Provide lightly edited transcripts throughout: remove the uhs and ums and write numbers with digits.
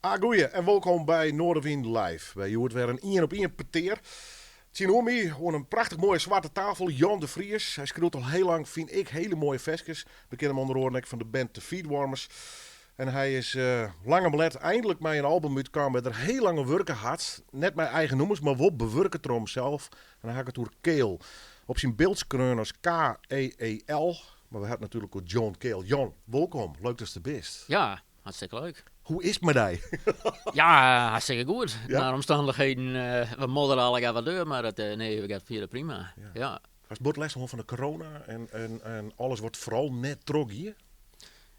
Ah, goeie en wolkom by Noardewyn Live. By hjoed wer in ien op ien petear. Tsjinoer my oan in prachtich moaie swarte tafel Jan de Vries. Hy skriuwt al hiel lang, fyn ik, hiele moaie ferskes. We kenne him ûnder oaren ek fan de band The Feetwarmers. En hy is lang om let eindlik mei in album útkaam wêr't er hiel lang oan wurke hat. Net mei eigen nûmers, mar wol bewurke troch himself. En dan ha ik it oer Keel. Op syn byld skreaun as K-E-E-L, mar we ha it natuerlik oer John Keel. Jan, wolkom. Leuk datst der bist. Ja, hartstikke leuk. Hoe is it mei dy? Ja, hartstikke goed. Ja? Nei omstannichheden, we moddere allegear wat deur, mar it, nee, it giet fierder prima. Ja. Ja. Hast bot lêst hân fan de corona en alles wat foaral net trochgie?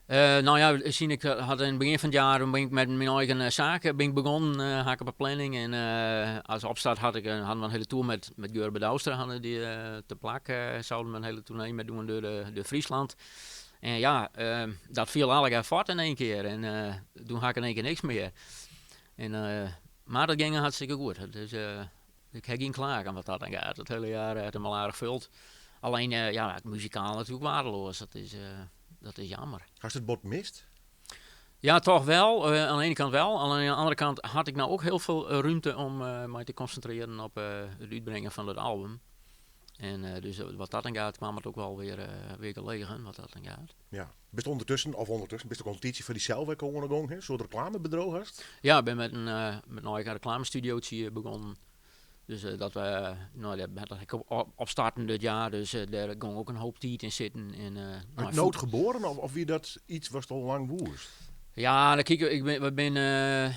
Nou ja, sien ik had in het begin van het jaar ben ik met mijn eigen zaak ben ik begonnen, had ik op een planning. En als opstart had ik, hadden we een hele tour met Gurbe Douwstra, hadden die te plak, zouden we een hele tournee met doen door Friesland. En ja, dat viel allegear fuort in één keer. En toen had ik in één keer niks meer. En, maar dat ging hartstikke goed. Dus ik heb geen klagen wat dat dan gaat. Het hele jaar heeft hem al aardig vuld. Alleen, ja, het muzikaal natuurlijk waardeloos. Dat is jammer. Hast it bot mist? Ja, toch wel. Aan de ene kant wel. Aan de andere kant had ik nou ook heel veel ruimte om mij te concentreren op het uitbrengen van het album. En dus wat dat dan gaat, kwam het ook wel weer gelegen, wat dat dan gaat. Ja. Bist ondertussen, of ondertussen, bist ook al in tiidsje foar dysels wer oan 'e gong, hè? In soart reklamebedriuw hast? Ja, ik ben met een eigen reklamestudiootje begonnen. Dus dat we, nou, dat ben ik op starten dit jaar, dus daar ging ook een hoop tijd in zitten. En, Uit nou, nood geboren, of wie dat iets was al lang woest? Ja, dan kijk, ik ben, we ben,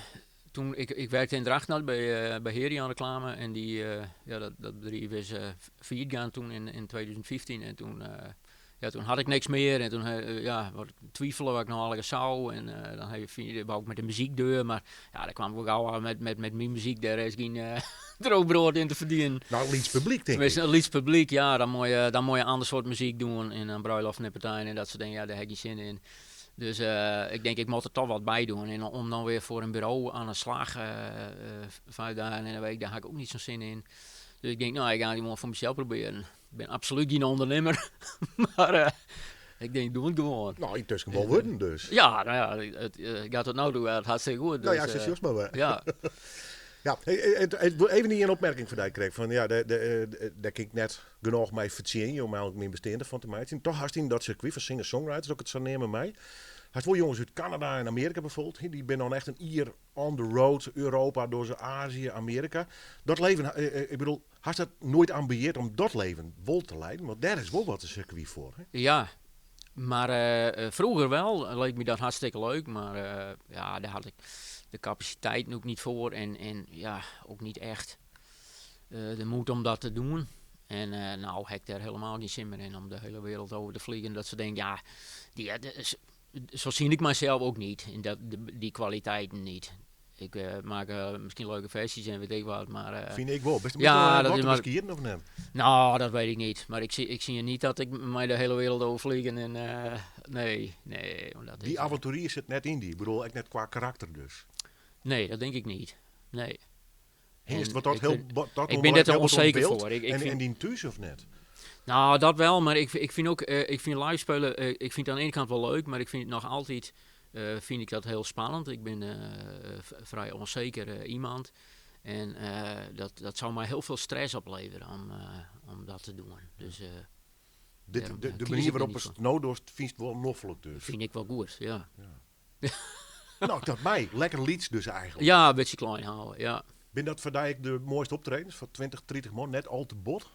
toen ik werkte in Drachten bij Herion Reclame en die, ja, dat bedrijf is failliet gegaan toen in 2015 en toen, ja, toen had ik niks meer en toen ja, wat twijfelen wat ik nou eigenlijk zou en dan heb je, wou ik met de muziek deur, maar ja, daar kwam ik ook al met mijn muziek, daar is geen droog brood in te verdienen. Nou, lyts publyk, denk ik. Tenminste, een lyts publyk, ja, dan moet je ander soort muziek doen en een bruiloft en partijen en dat soort dingen, ja, daar heb ik geen zin in. Dus ik denk, ik moet er toch wat bij doen. En om dan weer voor een bureau aan de slag, 5 dagen in de week, daar heb ik ook niet zo'n zin in. Dus ik denk, nou, ik ga die gewoon voor mezelf proberen. Ik ben absoluut geen ondernemer, maar ik denk, doe het gewoon. Nou, intussen wel worden dus. Ja, nou ja, het gaat tot nou toe, het hartstikke goed. Nou ja, dus, zeg maar wel. Ja. Ja, hey, hey, hey, ik wil even niet een opmerking van die kreeg. Van, ja, daar kan ik net genoeg mee verdienen om eigenlijk mijn bestaande van te maken. Toch had hij dat circuit van singer-songwriters, ook het zo nemen mij. Hij wel jongens uit Canada en Amerika bijvoorbeeld. Die zijn dan echt een year on the road, Europa, door ze Azië, Amerika. Dat leven, ik bedoel, had dat nooit ambieerd om dat leven wel te leiden? Want daar is wel wat een circuit voor. Hè? Ja, maar vroeger wel, leek me dat hartstikke leuk. Maar ja, daar had ik de capaciteit ook niet voor en ja, ook niet echt de moed om dat te doen. En nou heb ik daar helemaal geen zin meer in om de hele wereld over te vliegen. Dat ze denken, ja, die, ja, de, zo zie ik mijzelf ook niet. In dat, de, die kwaliteiten niet. Ik maak misschien leuke versies en weet ik wat, maar Vind ik wel. Best een ja, beetje dat wat is te maar beskieren of niet? Nou, dat weet ik niet. Maar ik zie niet dat ik mij de hele wereld overvliegen en nee, nee, want dat Die is avonturier zit net in die. Ik bedoel, ik net qua karakter dus. Nee, dat denk ik niet. Nee. Is En wat dat ik heel vind dat ik nog ben wel daar te heel wat onzeker ontbeeld voor. Ik vind en die thuis of net? Nou, dat wel, maar ik vind ook, ik vind live spelen, ik vind het aan de ene kant wel leuk, maar ik vind het nog altijd, vind ik dat heel spannend. Ik ben vrij onzeker iemand en dat zou mij heel veel stress opleveren om dat te doen. Dus daarom, De kies manier ik er waarop niet het voor. nou door vindt het wel noffelijk dus. Vind ik wel goed, ja. Ja. Nou, dat mij. Lekker lieds dus eigenlijk. Ja, een beetje klein houden, ja. Ben dat voor jou de mooiste optredens van 20, 30 man net al te bot?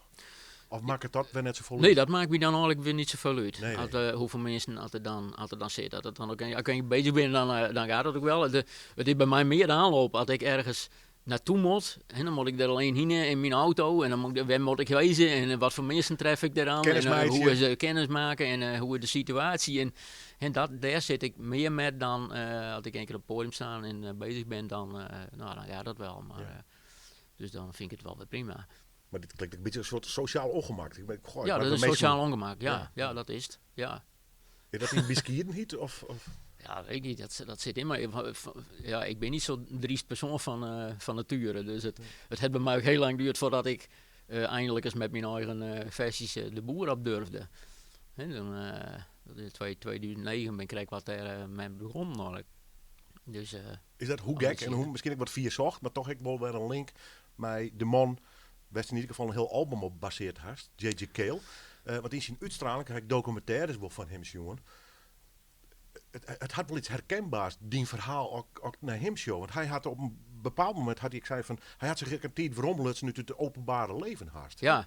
Of maakt het dat weer net zoveel Nee, uit? dat maakt me dan eigenlijk weer niet zoveel uit. Nee, Als, nee. hoeveel mensen als er dan zit. Dat het dan ook, als ik bezig ben, dan gaat het ook wel. Het is bij mij meer de aanloop. Als ik ergens naartoe moet, hè, dan moet ik daar alleen heen in mijn auto. En dan moet ik, waar moet ik wezen en wat voor mensen tref ik daaraan. En Kennismaatje. hoe is kennis maken en hoe is de situatie. En daar zit ik meer met dan als ik een keer op het podium sta en bezig ben, dan gaat dat wel. Dus dan vind ik het wel weer prima. Maar dit klinkt een beetje een soort sociaal ongemak. Ik ben, goh, ik Ja, maak dat de is meeste sociaal ongemak. Ja, Ja. ja, dat is het. Ja. Is dat in beskieren niet? Of? Ja, weet ik niet. Dat zit in mij. Ja, ik ben niet zo'n driest persoon van nature. Dus het heeft bij mij ook heel lang geduurd voordat ik eindelijk eens met mijn eigen versies de boer op durfde. Hè, dan dat is 2009 ben ik wat daar mee begonnen eigenlijk. Dus, Is dat hoe gek en hoe miskien ek wat fier socht, mar toch ek wol wer in link mei de man wêr'tst yn ieder gefal in hiel album op baseard hast, JJ Cale. Want yn syn útstraling ha ik dokumintêres wol fan him sjoen. It hat wol iets herkenbaars, dyn ferhaal, as ik nei him sjoch. Want hy hat op in bepaald momint, hat hy ek sein fan, hy hat sich ek in tiid weromlutsen út it openbare leven hast. Ja.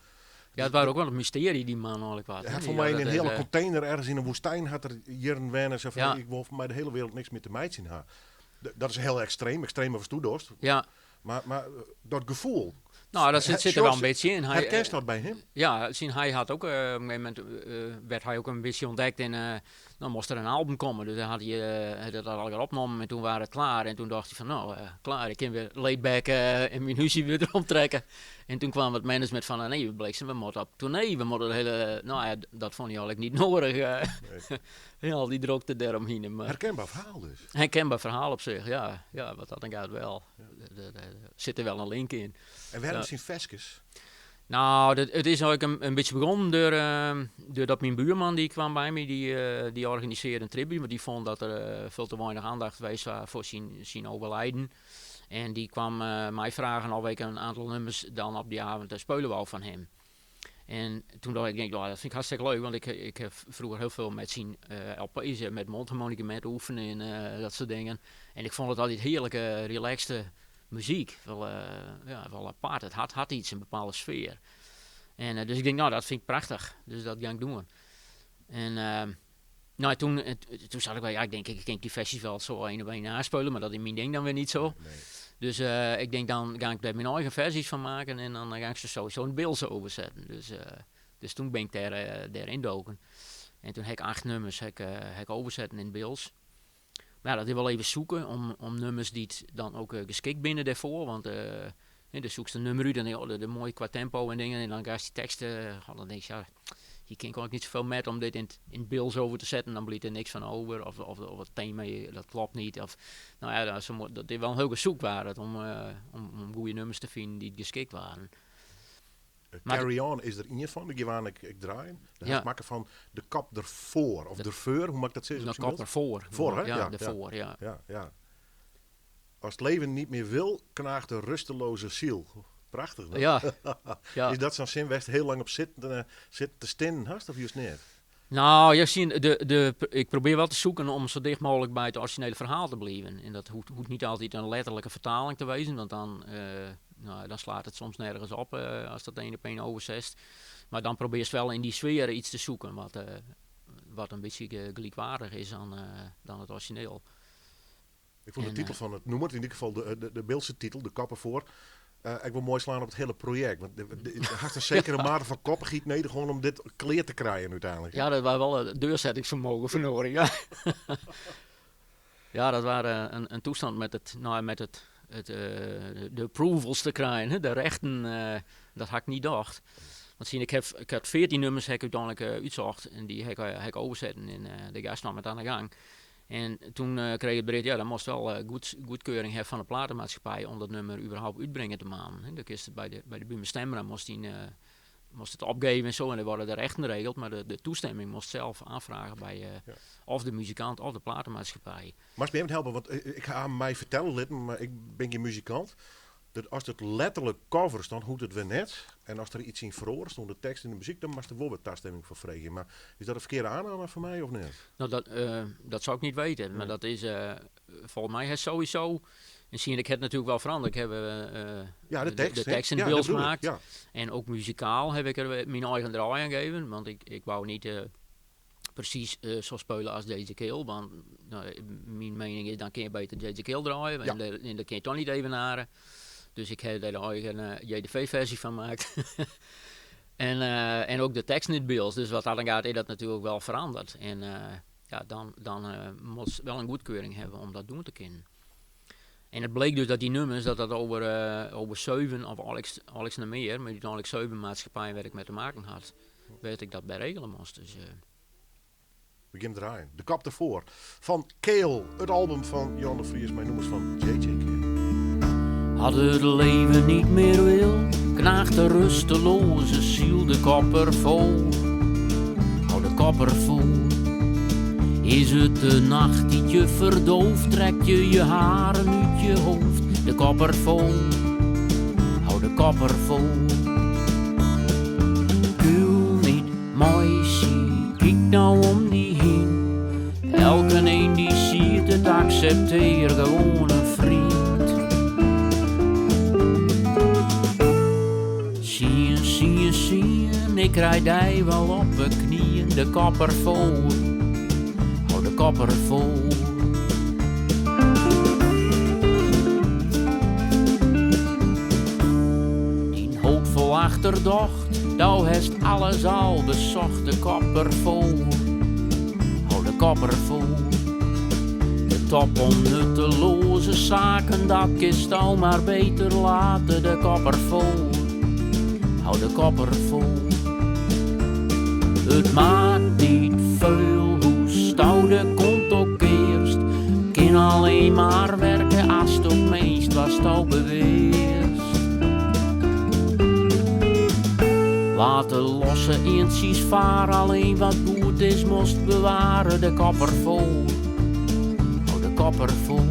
Ja, it waard ek wol in mystearje, dy man eigenlik wat. Hy hat foar my yn in hiele container ergens yn in woestyn hat er jierren wenne. Sa fan, ik wol mei de hiele wereld niks mear te meitsjen ha. Dat is hiel ekstreem, ekstremer as do dochst. Mar dat gefoel. Nou, dat sit der wol in bytsje yn. Herkenst dat by him? Ja, syn hy hat ook, op in gegeven momint werd hy ook in bytsje ûntdekt en dan moast der in album komme. Dus dan hat hy dat allegear opnommen en toen waard it klear. En toen dacht hy fan, no, klear, ik kin wer laid back yn myn húsje wer omtrekke. En toen kwam it management fan, nee, bliksem, we moatte op toernee, we moatte de hiele, no ja, dat fûn hy eigenlik niet noadich. Nee. Al dy drokte dêromhinne. Mar Herkenbaar ferhaal dus. Herkenbaar ferhaal op sich, ja. Ja, wat dat dan gaat wel. Der sit der wel in link yn. En wêrom syn ferskes? Nou, it is eigenlik in bytsje begûn doordat myn buorman dy kwam by my, dy organisearde in tribute, want dy fûn dat der veel te weinich aandacht west waard foar syn overlijden. En dy kwam my fragen of ik in aantal nummers dan op dy avond spylje wou fan him. En toen dacht ik, ja, dat fyn ik hartstikke leuk, want ik ha froeger hiel folle mei syn LP's, met mondharmonica met oefenen en dat soart dingen. En ik fûn it altyd hearlike, relaxte muzyk. Wol, ja, wol apart. It hat iets, in bepaalde sfear. En dus ik tink, no, dat fyn ik prachtich. Dus dat ga ik doen. En no, toen zat ik wel, ja, ik denk, ik kin dy fersjes wol sa één op één naspylje, mar dat is myn ding dan wer niet sa. Nee. Dus ik denk, dan ga ik dêr myn eigen fersjes fan meitsjen en dan ga ik se sowieso yn it Bilts oversetten. Dus toen bin ik dêr yndoken. En toen ha ik 8 nummers ha ik oversetten yn it Bilts. Mar ja, dat is wol even zoeken om nummers dy't dan ook geskikt binne dêrfoar. Want dan soekst in nummer út en dan, oh, dat is moai kwa tempo en dingen. En dan gast dy tekst, oh, dan denkst ja, hjir kin ik eigenlik niet safolle met om dit yn it Bilts over te setten. Dan bliuwt der niks fan over. Of it tema, dat klopt niet. Of, no ja, dat is, dat is wol in hiel gesoek waard it om goede nummers te finen dy't geskikt waarden. Carry On is der ien fan, dy gean ik draaien. De hast makke fan de kop derfoar, of derfeur, hoe moat ik dat sizzen? De kop derfoar. Foar, hè? Ja, derfoar, ja. Ja, ja. Als het leven niet meer wil, knaagt de rusteloze ziel. Prachtich, hè? Ja. Ja. Is dat sa'n sin wêr'tst hiel lang op sit te stinnen hast, of just net? Nou, ja, sien, ik probeer wol te zoeken om sa dicht mooglik by it orizjinele ferhaal te bliuwen. En dat hoecht niet altyd in letterlike fertaling te wêzen, want dan, no, dan slaat it soms nergens op as dat één op één oversetst. Mar dan probearst wol yn dy sfear iets te zoeken wat in bytsje gelykwaardich is dan it orizjineel. Ik fûn de titel fan it nûmer, yn ieder gefal de Biltse titel, De Kop Erfoar, ek wol moai slaan op it hiele projekt. Want hast in sekere mate fan koppichheid nedich gewoan om dit klear te krijen úteinlik. Ja, dat waard wol in deursettingsfermogen foar noadich, ja. Ja, dat waard in toestand met it, no, met it, de approvals te krijen, hè, de rechten, dat ha ik niet tocht. Want sien, ik ha 14 nummers ha ik úteinlik útsocht en dy ha ik oversetten en de gast noch met oan de gang. En toen kreeg ik it berjocht, ja, dan moast wol goedkeuring ha fan de platenmaatskippij om dat nummer überhaupt útbringe te meien. Hè. Dan kinst by de Buma Stemra moast it opgeven en sa, en dan wurde de rechten regeld, mar de toestemming moast sels oanfreegje by of de muzikant of de platenmaatskippij. Moatst my even helpe, want ik ha my fertelle litten, mar ik bin gjin muzikant, dat ast it letterlik coverst, dan hoecht it wer net. En as der iets yn feroaret, oan de tekst en de muzyk, dan moatst der wol wer tastimming foar freegje. Mar is dat in ferkearde aanname foar my of net? No, dat soe ik niet weten, mar dat is, folgens my ha sowieso, en sien, ik ha it natuerlik wol ferandere. Ik ha Ja, de tekst, de hè? tekst yn Ja, it dat Bilts bedoel ik, maakt. ja. En ook muzikaal ha ik der myn eigen draai oan geven, want ik wou niet presys sa spylje as JJ Cale, want no, myn miening is dan kin je beter JJ Cale draaie en dat kin je toch niet evenaren. Dus ik ha dêr de eigen JDV-ferzje fan maakt. En ook de tekst yn it Bilts, dus wat dat dan gaat is dat natuerlik wol feranderd. En ja, dan moatst wol in goedkeuring hawwe om dat doen te kinnen. En it bleek dus dat dy nummers, dat dat over 7 of Alex noch mear, mar úteinlik 7 maatskippijen wêr't ik mei te maken had, wêr't ik dat by regele moast. Dus. We gean draaien. De Kop Derfoar fan Cale, it album fan Jan de Vries mei nûmers fan JJ Cale. As it leven niet mear wil, knaagt de rusteloaze siel de kop derfoar. Hou de kop derfoar. Is het de nacht die je verdooft, trek je je haren uit je hoofd. De kop ervoor, hou de kop ervoor. Kuil niet, meisje, kijk nou om die heen. Elke een die ziet het, accepteer gewoon een vriend. Zien, zien, zien, ik rijd die wel op de knieën, de kop ervoor. Hou de kop ervoor. Die hoop vol achterdocht, nou heeft alles al bezocht, de kop ervoor. Hou de kop ervoor. De top om nutteloze zaken, dat kist al maar beter laten, de kop ervoor. Hou de kop ervoor. Het maakt niet veel hoe stout de kont ook eerst. Kan alleen maar werken als het ook meest was het al beweerst. Laat de losse eentjes varen, alleen wat goed is moest bewaren. De kop ervoor, hou de kop ervoor.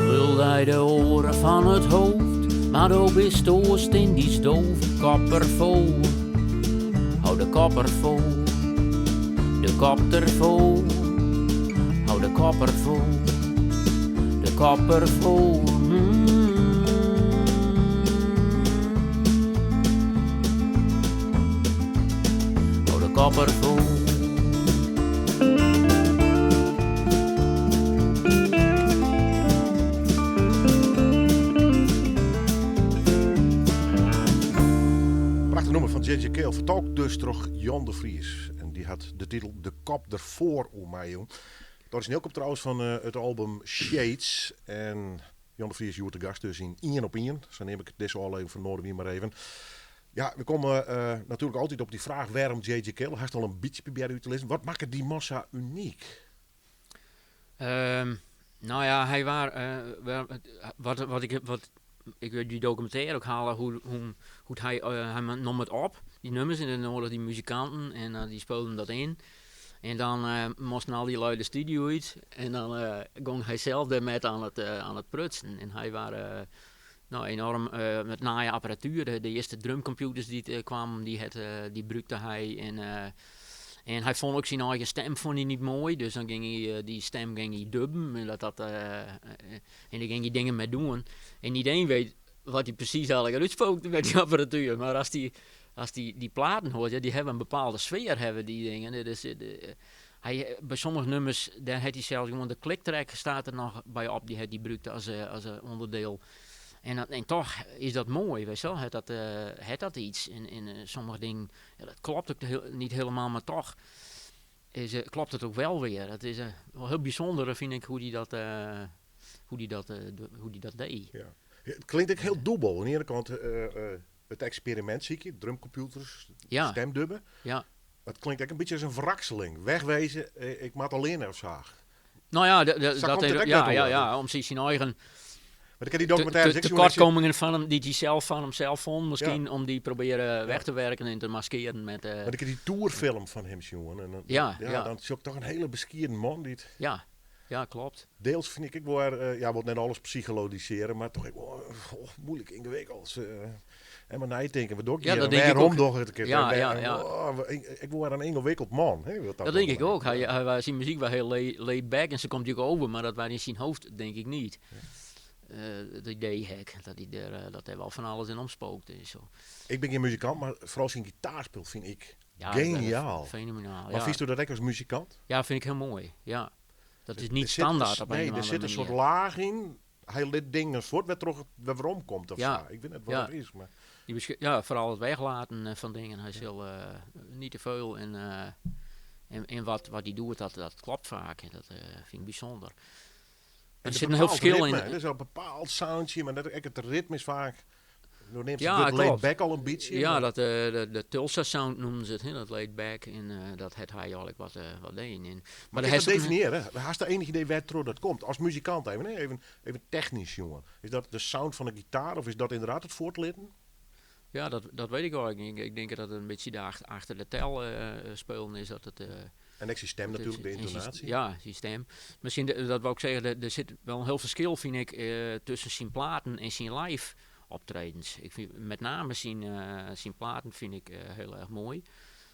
Lul hij de oren van het hoofd, maar do bist oost in die doof. Kop ervoor, hou de kop ervoor. De kop ervoor, hou de kop ervoor. De kop ervoor. Hou de kop ervoor. Prachtig nummer van J.J. Cale, vertolkt dus door Jan de Vries. En die had de titel De Kop ervoor om mij, jong. Dat is een heel trouwens van het album Shades. En Jan de Vries joert de gast dus in 1 op 1. Zo neem ik het deze al even van Noardewyn maar even. Ja, we komen natuurlijk altijd op die vraag waarom J.J. Cale. Hij is al een beetje proberen uit te lezen. Wat maakt die massa uniek? Nou ja, hij waar, wat, wat ik, wat ik wil die documentaire ook halen, hoe hij nam het op, die nummers, en dan hoorden die muzikanten en die speelden dat in. En dan moesten al die lui de studio uit en dan ging hij zelf daarmee aan het prutsen. En hij was enorm met naaie apparatuur. De eerste drumcomputers die kwamen, die brukte hij. En hij vond ook zijn eigen stem vond hij niet mooi, dus dan ging hij die stem ging hij dubben. En, en daar ging hij dingen mee doen. En niet één weet wat hij precies eigenlijk uitspookte met die apparatuur. Maar als die platen hoort, ja, die hebben een bepaalde sfeer, hebben die dingen. Dat is, de, hij, bij sommige nummers, daar had hij zelfs gewoon de clicktrack staat er nog bij op, die had hij gebruikt als onderdeel. En toch is dat mooi, weet je wel. Het dat iets. En sommige dingen, ja, dat klopt ook niet helemaal, maar toch klopt het ook wel weer. Het is wel heel bijzonder, vind ik, hoe die dat deed. Ja. Het klinkt ook heel dubbel. Aan de ene kant het experiment zie je, drumcomputers, stemdubben. Het klinkt ook een beetje als een verrakseling. Wegwezen, ik maak alleen of zaag. Nou ja, Zo dat komt het is ook ja, net ja, door. ja, om zijn eigen Maar ik heb die documentaire ook zien, tekortkomingen van hem, die hij zelf van hemzelf vond, misschien Ja. om die proberen weg te werken en te maskeren met Maar ik heb die tourfilm van hem zien, en dan, ja, dan is ook toch een hele beskierde man die het Ja, ja, klopt. Deels vind ik wel ja, wordt net alles psychologiseren, maar toch ook wel moeilijk ingewikkeld. En maar nadenken, wat doe ik Ja, hier? dat En denk ik waarom ook. doe ik het een keer? Ja, ja, ja. Oh, ik word een ingewikkeld man. Hè, wat dat Dat denk ik dan ook. Zijn muziek was heel laid back en ze komt natuurlijk over, maar dat was in zijn hoofd denk ik niet. Het idee hek, dat hij er dat hij wel van alles in omspookt en zo. Ik ben geen muzikant, maar vooral zijn gitaarspel vind ik Ja, dat is geniaal. fenomenaal, Maar ja. vind je dat ook als muzikant? Ja, vind ik heel mooi. Ja. Dat is niet Er standaard op een of zit andere een soort manier. laag in. Hy lit dingen fuort wêrtroch it wer werom komt of sa. Ik wit net wat it is, mar. Die ja, vooral het weglaten van dingen. Hij sil niet te veel en, en wat hij doet, dat klopt vaak. En dat vind ik bijzonder. En Er zit een heel bepaald verschil ritme, in. hè. Er is al een bepaald soundje, maar dat, ek het ritme is vaak. Nu neemt Ja, het laid klopt. back al een beetje. Ja, maar- dat, de Tulsa Sound noemden ze het, hè, dat laid back. En dat het hij eigenlijk wat deed. En, maar Maar de is dat heeft ook een- definiëren? Haast de enige idee waar dat komt? Als muzikant even, nee, even technisch, jongen. Is dat de sound van de gitaar of is dat inderdaad het voortlitten? Ja, dat weet ik eigenlijk niet. Ik denk dat het een beetje daar achter de tel spelen is. Dat het, En ook zijn stem dat natuurlijk, de en intonatie. Ja, zijn stem. Misschien, dat wou ik zeggen, er zit wel een heel verschil, vind ik, tussen zijn platen en zijn live optredens. Ik vind, met name zijn platen vind ik heel erg mooi.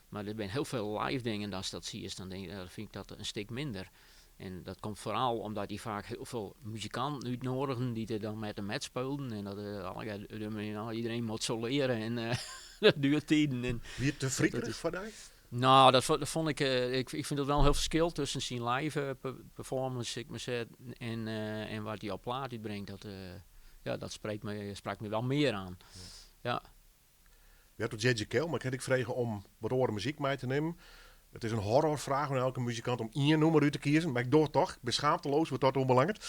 Maar er zijn heel veel live dingen, als dat zie je, dan denk ik, dan vind ik dat een stuk minder. En dat komt vooral omdat hij vaak heel veel muzikanten uitnodigen die er dan met hem met speelden. En dat nou, iedereen moet soleren en dat duurt tijden. En Wie te friekerig is- van die? nou, dat vond ik, ik vind dat wel een heel verschil tussen zijn live performance, ik maar zeggen, en wat hij op plaat uitbrengt. Dat, ja, dat sprak me wel meer aan. Ja. Je hebt het J.J. Cale, maar ik had ik vragen om wat oren muziek mee te nemen. Het is een horrorvraag van elke muzikant om één nummer uit te kiezen. Maar ik doe het toch. Ik ben schaamteloos wat dat onbelangrijk.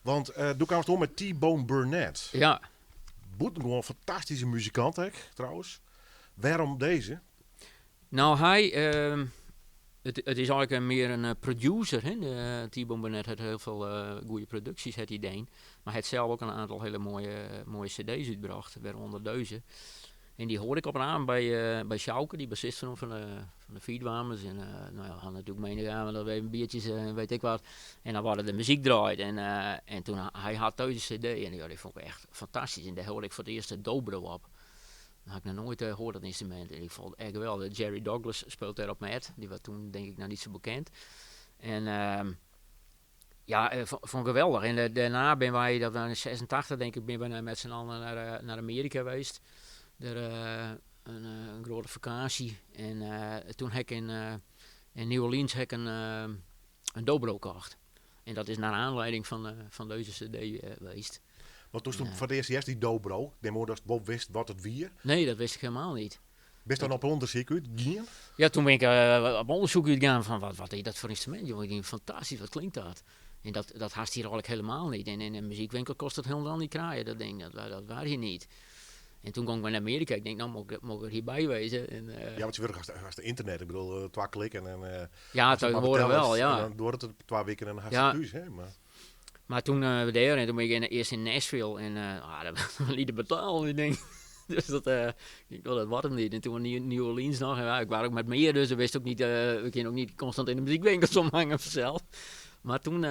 Want doe ik door met T-Bone Burnett. Ja. Boet gewoon een fantastische muzikant, hè, trouwens. Waarom deze? Nou, hij, het is eigenlijk meer een producer. Hè? De T-Bone Burnett had heel veel goede producties, het idee. Maar hij had zelf ook een aantal hele mooie cd's uitgebracht, waaronder deze. En die hoorde ik op een avond bij Sjouke, die bassist van de Feedwarmers. En nou ja, we hadden natuurlijk meegegaan, dat we even biertjes en weet ik wat. En dan waren de muziek draait. En toen hij had thuis een cd en ja, die vond ik echt fantastisch. En daar hoorde ik voor het eerst de dobro op. Dat had ik nog nooit gehoord, dat instrument. En ik vond het echt geweldig. Jerry Douglas speelt daar op met. Die was toen denk ik nog niet zo bekend. En ja, vond ik geweldig. En daarna ben wij, dat was in 86 denk ik, ben we met z'n allen naar Amerika geweest. Daar een grote vakantie. En toen heb ik in New Orleans heb ik een dobro gekocht. En dat is naar aanleiding van deze cd geweest. Want toen stond Ja. voor het eerst eerst die dobro. Ik denk maar dat Bob wist wat het wie. Nee, dat wist ik helemaal niet. Bist dan op onderzoek uit gegaan? Ja, toen ben ik op onderzoek uitgegaan van wat is dat voor instrument? Jongen, ik denk, fantastisch, wat klinkt dat? En dat haast hier eigenlijk helemaal niet. En in een muziekwinkel kost het helemaal niet kraaien, dat ding. Dat waren hier niet. En toen kwam ik naar Amerika. Ik denk, nou, moet ik er hierbij wezen. En Ja, want je wil als de internet, ik bedoel, 2 klikken en Ja, als het maar tegenwoordig vertellen wel, is, ja. En dan wordt het 2 weken en dan gaat het thuis, hè. Maar, maar toen we daar, en toen ben ik eerst in Nashville. En dat was niet te betalen, ik denk. Dus dat, ik denk, oh, dat wordt hem niet. En toen in New Orleans nog. En ja, ik was ook met meer, dus we wisten ook niet, we kunnen ook niet constant in de muziekwinkels omhangen vanzelf. Maar toen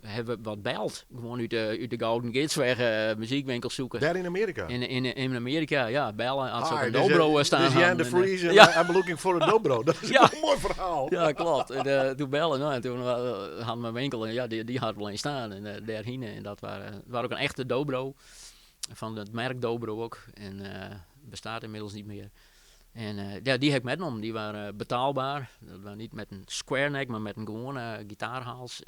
hebben we wat beld. Gewoon uit de Golden Gates weg muziekwinkels zoeken. Daar in Amerika? In Amerika, ja. Bellen. Had ze ook Hi, een this is dobro staan this is Jan hadden de en Vries en ja. I'm looking for a dobro. Dat is een mooi verhaal. Ja, klopt. En toen bellen, nou, en toen hadden we een winkel en ja, die had wel eens staan. En daarheen. En dat waren ook een echte dobro. Van het merk Dobro ook. En bestaat inmiddels niet meer. En ja, die heb ik metnommen. Die waren betaalbaar. Dat waren niet met een square neck, maar met een gewone gitaarhals.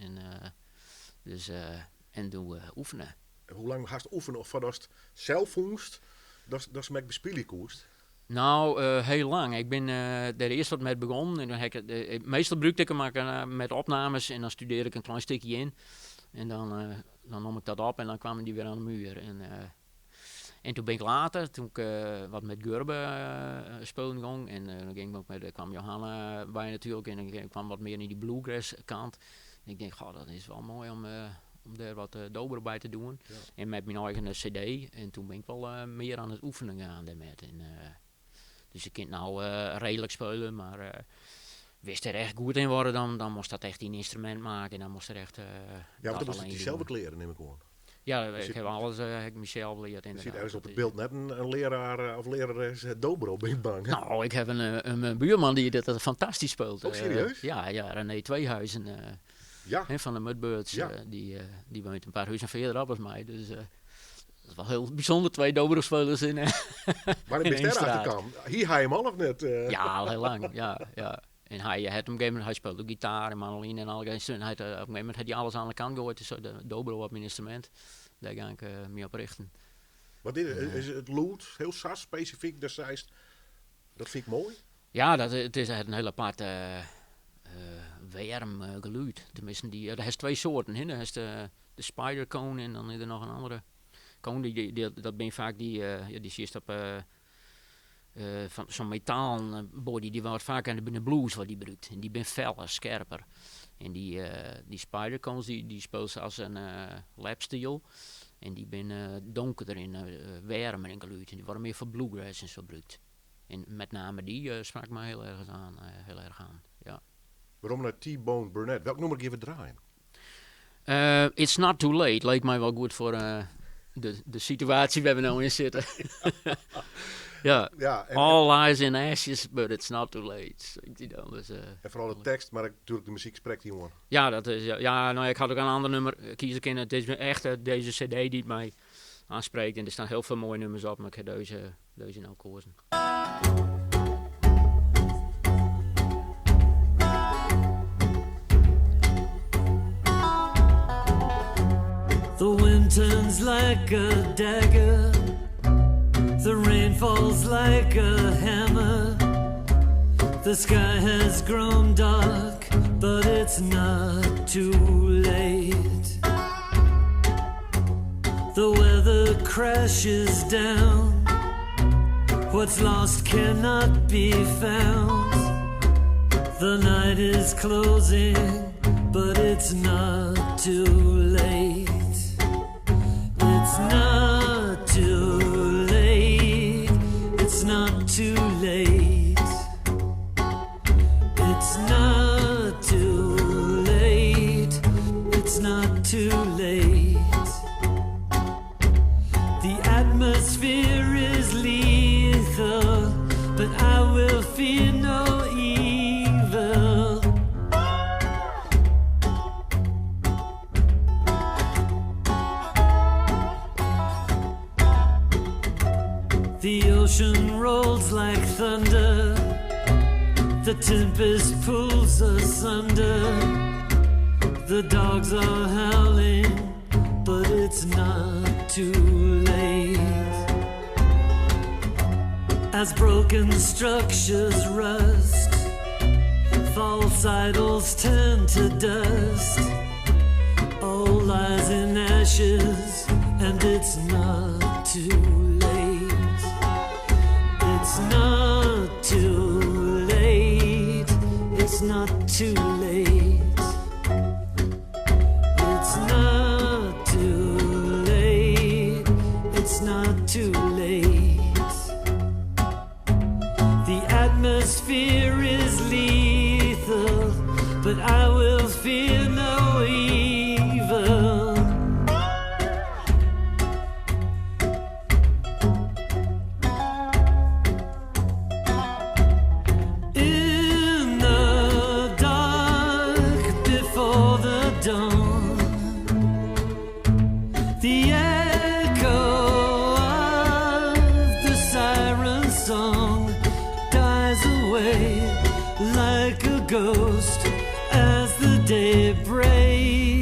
En toen oefenen. En hoe lang ga je oefenen? Of dat het zelf moest, dat is met bespieling koest? Nou, heel lang. Ik ben daar eerst wat mee begonnen. En dan heb ik het meestal gebruikte ik hem maar met opnames en dan studeerde ik een klein stukje in. En dan nam ik dat op en dan kwamen die weer aan de muur. En toen ben ik later, toen ik wat met Gurbe spelen ging. En dan ging ik ook met, kwam Johanna bij natuurlijk. En dan kwam wat meer in die bluegrass kant. En ik denk, goh, dat is wel mooi om daar wat dobro bij te doen. En met mijn eigen cd. En toen ben ik wel meer aan het oefenen gegaan daarmee. En dus je kunt nou redelijk spelen, maar wist er echt goed in worden, dan moest dat echt een instrument maken. En dan moest er echt Ja, want dat dan moest alleen het jezelf doen. kleren, neem ik aan. Ja, Je ik ziet heb alles heb ik mezelf geleerd, Je ziet inderdaad. ergens op Dat het is beeld net een leraar of lerares dobro, ben ik bang. Nou, ik heb een buurman die dat fantastisch speelt. Oh, serieus? Ja, ja, René Tweehuizen hè, van de Mudbirds. Die woont een paar huizen verder op als mij. Dus dat is wel heel bijzonder, 2 dobro-spelers Maar ik in ben één daar straat. achter kwam. Hier ga je hem al of net? Ja, al heel lang. Ja, ja. En hy hat op in gegeven momint, hy speelt ook gitaar en mandoline en al, en hy hat, op een gegeven momint hat hy alles aan de kant goaid en sei, de dobro wordt mijn instrument. Daar ga ik my op richten. Wat is it? Is it lûd hiel sa spesifyk datst seist, dat fyn ik moai? Ja, dat, it is in hiel apart waarm gelûd. Teminsten, dy, do hast twee soarten, hè. Do hast de spider cone en dan is der noch in andere cone. Dy, dy, dat binne faak dy, ja, dy siest op fan sa'n metalen body, dy waard faak yn de blues wurdt dy brûkt. En dy binne feller, skerper. En dy, dy spider cones, dy, dy spylst as in lapsteel. En dy binne donkerder en waarmer yn gelûd. En dy wurde mear foar bluegrass en so brûkt. En met name dy sprak my hiel erg aan, hiel erg aan, ja. Werom nei T-Bone Burnett. Welk nûmer geane we draaien? It's Not Too Late like my wol goed foar de situaasje wêr't we no yn sitte. Ja. Ja, en, All lies in ashes, but it's not too late. Zingt hy dan. Dus, en foaral de tekst, mar natuerlik de muzyk sprekt dy oan. Ja, dat is, ja, no, ik ha ek in oar nûmer kieze kinnen. It is echt dizze CD dy't my oansprekt. En der steane hiel folle moaie nûmers op, mar ik ha dizze no keazen. The wind turns like a dagger, the rain falls like a hammer. The sky has grown dark, but it's not too late. The weather crashes down. What's lost cannot be found. The night is closing, but it's not too late. It's not too late. It's not too late. It's not too late. It's not too late. The atmosphere is lethal, but I will fear no evil. The ocean rolls like thunder. The tempest pulls asunder. The dogs are howling, but it's not too late. As broken structures rust, false idols turn to dust. All lies in ashes, and it's not too late. It's not too late. It's not too late. It's not too late. It's not too late. The atmosphere is lethal, but I will fear no evil. In the dark before the dawn, the echo of the siren song dies away like a ghost as the day breaks.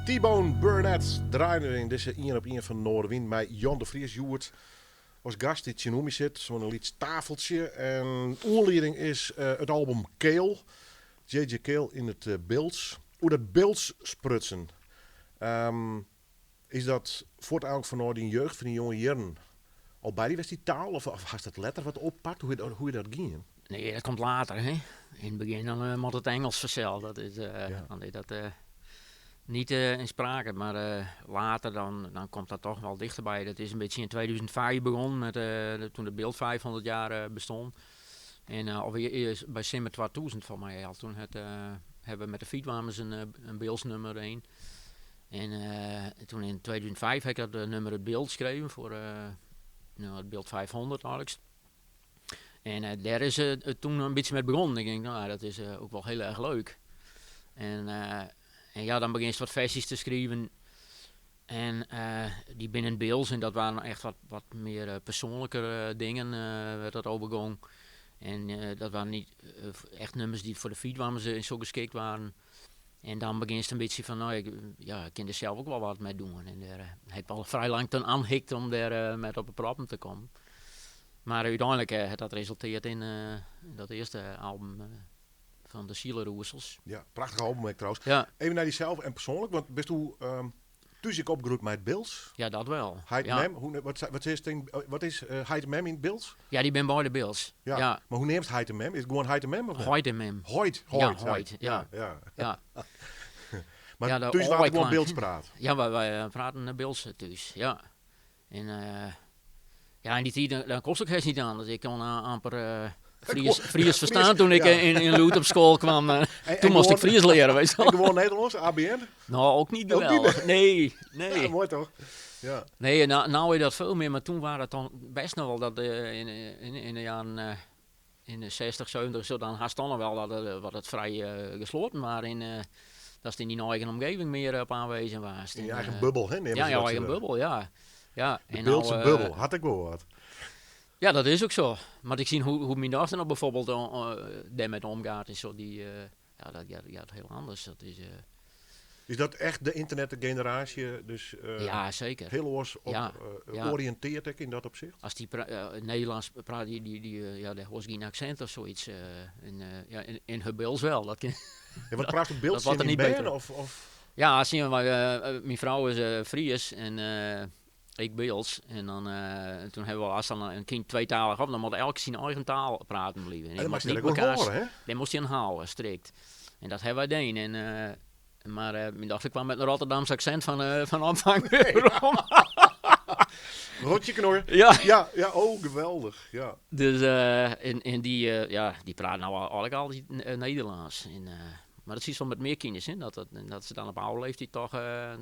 T-Bone Burnett draaide yn dizze ien op ien fan Noardewyn mei Jan de Vries hjoed as gast dy't tsjinoer my sit, oan in lyts tafeltsje. En oanlieding is it album Cale, JJ Cale yn it Bilts. Oer dat Bilts sprutsen, is dat fuort eigentlik fanôf dyn jeugd, fan dyn jonge jierren, al by dy west dy taal? Of hast dat letter wat oppakt? Hoe is dat gien? Nee, dat komt later. Hè? In it begjin dan uh, moat it Engels fansels. Dat is, uh, ja. Dan is dat uh, niet in sprake. Maar later dan, dan komt dat toch wel dichterbij. Dat is een beetje in 2005 begonnen, met, toen het Bildt 500 jaar bestond. En of by Simmer 2000 foar my al. Toen het, hebben we met de Fytwamers in Bilts nummer 1. En toen in 2005 heb ik dat nummer Het Bildt skreaun foar nou, het Bildt 500 eigenlijk. En dêr is it toen in bytsje mei begûn. Ik tink, no, dat is ek wol hiel erch leuk. En, en ja, dan begjinst wat fersjes te skriuwen. En dy binne yn it Bilts en dat waarden echt wat, wat mear persoanliker dingen wêr't dat oer gong. En dat waarden niet echt nummers dy't foar de Fytwammers en sa geskikt waarden. En dan begjinst in bytsje fan, no, ik, ja, ik kin der sels ek wol wat mei doen. En dêr ha ik al frij lang te'n oanhikt om dêr met op 'e proppen te kommen. Mar úteinlik hat dat resultearre yn dat earste album fan de Sieleroersels. Ja, prachtich album ek trouwens. Ja. Even nei dysels en persoanlik, want bisto thús ek opgroeid mei it Bilts? Ja, dat wel. Heit en mem, hoe, wat, wat is, wat is heit en mem yn it Bilts? Ja, dy binne beide Bilts. Ja. Ja. Mar hoe neamst heit en mem? Is it gewoan heit en mem of net? Heit en mem. Heit, Ja, heit. heit, ja. Ja. Ja. Mar Ja, de thús waard gewoan oaiklank. Bilts praat? Ja, wy praten Bilts thús, ja. En ja, yn dy tiid dan kost ek hast niet anders. Ik kon amper Fries, Fries verstaan toen ik in Luut op school kwam. Toen moest ik Fries leren, weet je wel. En gewoon Nederlands, ABN? Nou, ook niet geweldig. Nee, nee. Ja, mooi toch? Ja. Nee, nou, nou is dat veel meer, maar toen waren het dan best nog wel dat in de jaren in de 60, 70, zo, dan hast dan nog wel dat het, wat het vrij gesloten, maar in, dat is in die eigen omgeving meer op aanwezig was. In je eigen bubbel, hè? Ja, je eigen bubbel, ja. Ja. De en Biltse nou, bubbel, had ik wel wat. Ja, dat is ook zo. Maar ik zie hoe mijn dochter nou bijvoorbeeld daarmee omgaat en zo, die, ja, dat gaat heel anders. Dat is, is dat echt de internetgeneratie? Dus, ja, zeker. Heel oors op, ja, ja. Oriënteert ik in dat opzicht? Als die Nederlands praat, die ja, daar hoort geen accent of zoiets. Ja, in hun Bilts wel. Dat kan, ja, wat praat de Bilts in niet beter? Of? Ja, zie je, maar, mijn vrouw is Fries en ik Bilts. En dan, toen hebben we als dan een kind tweetalig op, dan moet elk zijn eigen taal praten blijven. En, en dat mag je ook horen, hè? Dat moest hij aanhouden, strikt. En dat hebben wij gedaan. En, maar mijn dochter kwam met een Rotterdamse accent van opvang. Rotje knor. Ja. Ja, ja, oh, geweldig. Ja. Dus en die, ja, die praat nou eigenlijk altijd Nederlands. En, maar dat zie je wel met meer kinderen, hè, dat ze dan op oude leeftijd toch,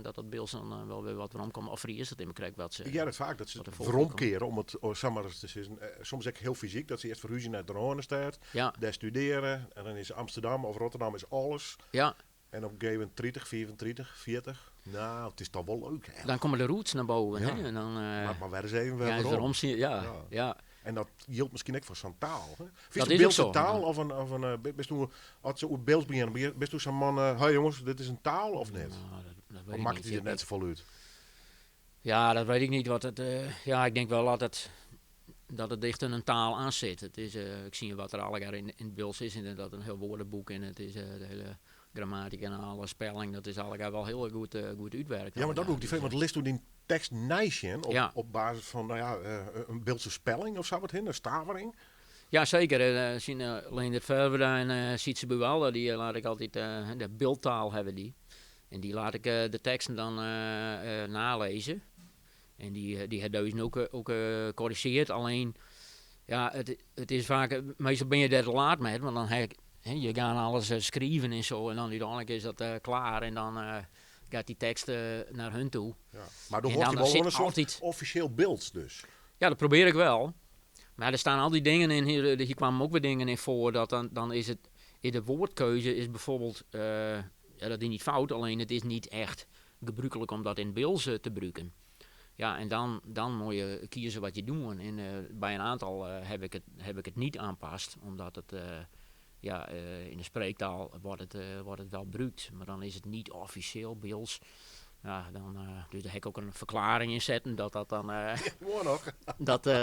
dat dat Bilts dan wel weer wat werom komt. Of Fries, dat in krijg wat ze. Ja, dat vaak, dat ze het veromkeren, om het, oh, zeg maar eens te zeggen, soms ook heel fysiek, dat ze eerst verhuizen naar de Randstad, ja. daar studeren, en dan is Amsterdam of Rotterdam is alles. Ja. En op een gegeven moment 30, 34, 40. Nou, het is toch wel leuk, hè? Dan komen de roots naar boven, ja. Hè? En dan, maar waar eens even ja, waarom. Ja, ja. Ja. En dat hield misschien ook voor zo'n taal. Hè? Dat is is ook zo. taal of een bist u, als ze op beeld beginnen, bist u zo'n man, hey jongens, dit is een taal of net? Nou, dat weet of ik maakt niet. het er net zoveel uit? Ja, dat weet ik niet. Wat het, ja, ik denk wel dat het dicht in een taal aan zit. Het is, ik zie wat er allemaal in het Bilts is, inderdaad een heel woordenboek en het is de hele grammatica en alle spelling, dat is allemaal wel heel goed uitwerkt. Ja, maar dat doe ik die want leest toen die tekst nijsje op, ja. op basis van, nou ja, een Biltse spelling of zo wat hin, een stavering? Ja, zeker. Zien Leendert Ferwerda en Sietse Buwalda, die laat ik altijd de beeldtaal hebben die. En die laat ik de teksten dan nalezen. En die hebben dus ook corrigeerd. Alleen, ja, het is vaak, meestal ben je daar te laat mee, want dan heb ik, he, je gaat alles schrijven en zo en dan uiteindelijk is dat klaar en dan gaat die tekst naar hun toe. Ja, maar dan hoort hij wel een soort altijd officieel beeld dus. Ja, dat probeer ik wel. Maar er staan al die dingen in, hier kwamen ook weer dingen in voor, dat dan is het, in de woordkeuze is bijvoorbeeld, ja, dat is niet fout, alleen het is niet echt gebruikelijk om dat in Bilts te gebruiken. Ja, en dan moet je kiezen wat je doet. En bij een aantal heb ik het niet aanpast, omdat het... Ja, in de spreektaal wordt het wel bruut, maar dan is het niet officieel Bilts. Ja, dan, dus daar heb ik ook een verklaring in zetten dat dat dan Mooi nog.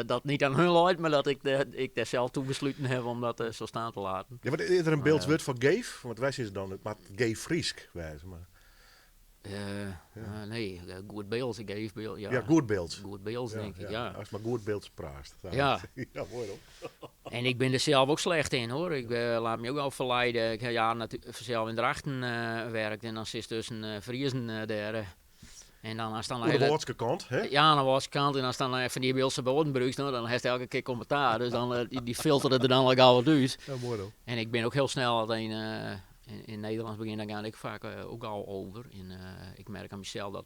dat niet aan hun leit, maar dat ik daar zelf toe besloten heb om dat zo staan te laten. Ja, maar is er een Bilts woord voor geef? Want wij zeggen dan het maar geef Frysk wijze, maar. Nee, goed beeld, geef beeld. Ja, Ja, goed beeld. Goed beeld, denk ik, ja. Als je maar goed beeld praat. Ja, mooi hoor. En ik ben er zelf ook slecht in, hoor. Ik laat me ook wel verleiden. Ik heb jaren zelf in Drachten gewerkt en dan zit tussen Friezen daar. En dan als dan Aan de hele Woordske kant, hè? Ja, aan de Woordske kant. En dan staan er van die Biltse woorden nou, dan heeft elke keer commentaar. Dus dan die filteren er dan al gauw wat uit. Ja, mooi hoor. En ik ben ook heel snel alleen in Nederlands begin, dan ga ik vaak ook al over. En ik merk aan mezelf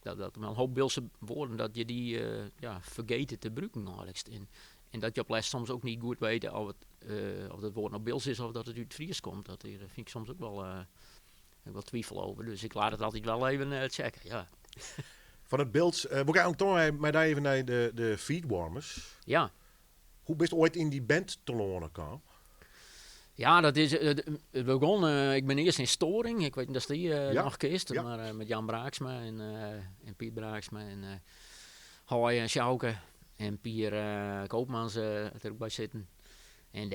dat een hoop Biltse woorden, dat je die ja, vergeten te gebruiken eigenlijk. En dat je op les soms ook niet goed weet of het woord nou Bilts is of dat het uit het Fries komt. Dat vind ik soms ook wel twijfel over. Dus ik laat het altijd wel even checken, ja. Van het Bilts, we gaan ook toch maar daar even naar de Feetwarmers. Ja. Hoe bist ooit in die band te lonen gekomen? Ja, dat is, het begon, ik ben eerst in Storing, ik weet niet of die nog kist, maar met Jan Braaksma en Piet Braaksma en Hoy en Sjouke en Pier Koopmans had er ook bij zitten. En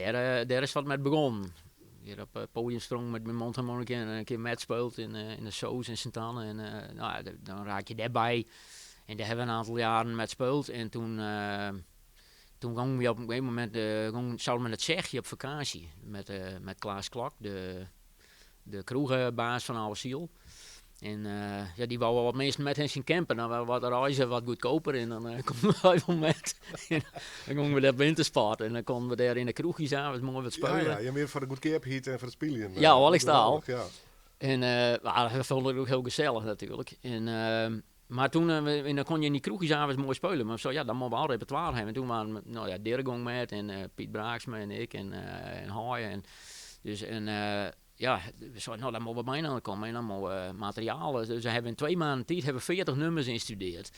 daar is wat met begonnen. Hier op het podium sprong met mijn mondharmonica en een keer met speelt in de Soos in Sint-Anne. En nou, dan raak je daarbij. En daar hebben we een aantal jaren met speeld. En toen gingen we op een gegeven moment, zouden we naar Tsjechië op vakantie. Met Klaas Klok, de kroegenbaas van Oude Ziel. En ja, die wou wel wat mensen met hen zien campen. Dan waren wat reizen wat goedkoper. En dan konden we op een moment. En dan gingen we daar wintersport. En dan konden we daar in de kroegjes aan, mooi wat spelen. Ja, je meer van de goedkoopheid en van het spelen. Ja, wel ik sta al. Ja. En maar dat vond ik ook heel gezellig natuurlijk. En, maar toen en dan kon je in die kroegjes avonds mooi spelen. Maar zo, ja, dan mogen we al repertoire hebben. En toen waren we, nou ja, Dirk gong met en Piet Braaksma en ik en Haaien. En, dus, en, ja, we zeiden, nou, dan moeten we bijna komen en dan moeten we materialen. Dus we hebben in 2 maanden tijd hebben we 40 nummers ingestudeerd.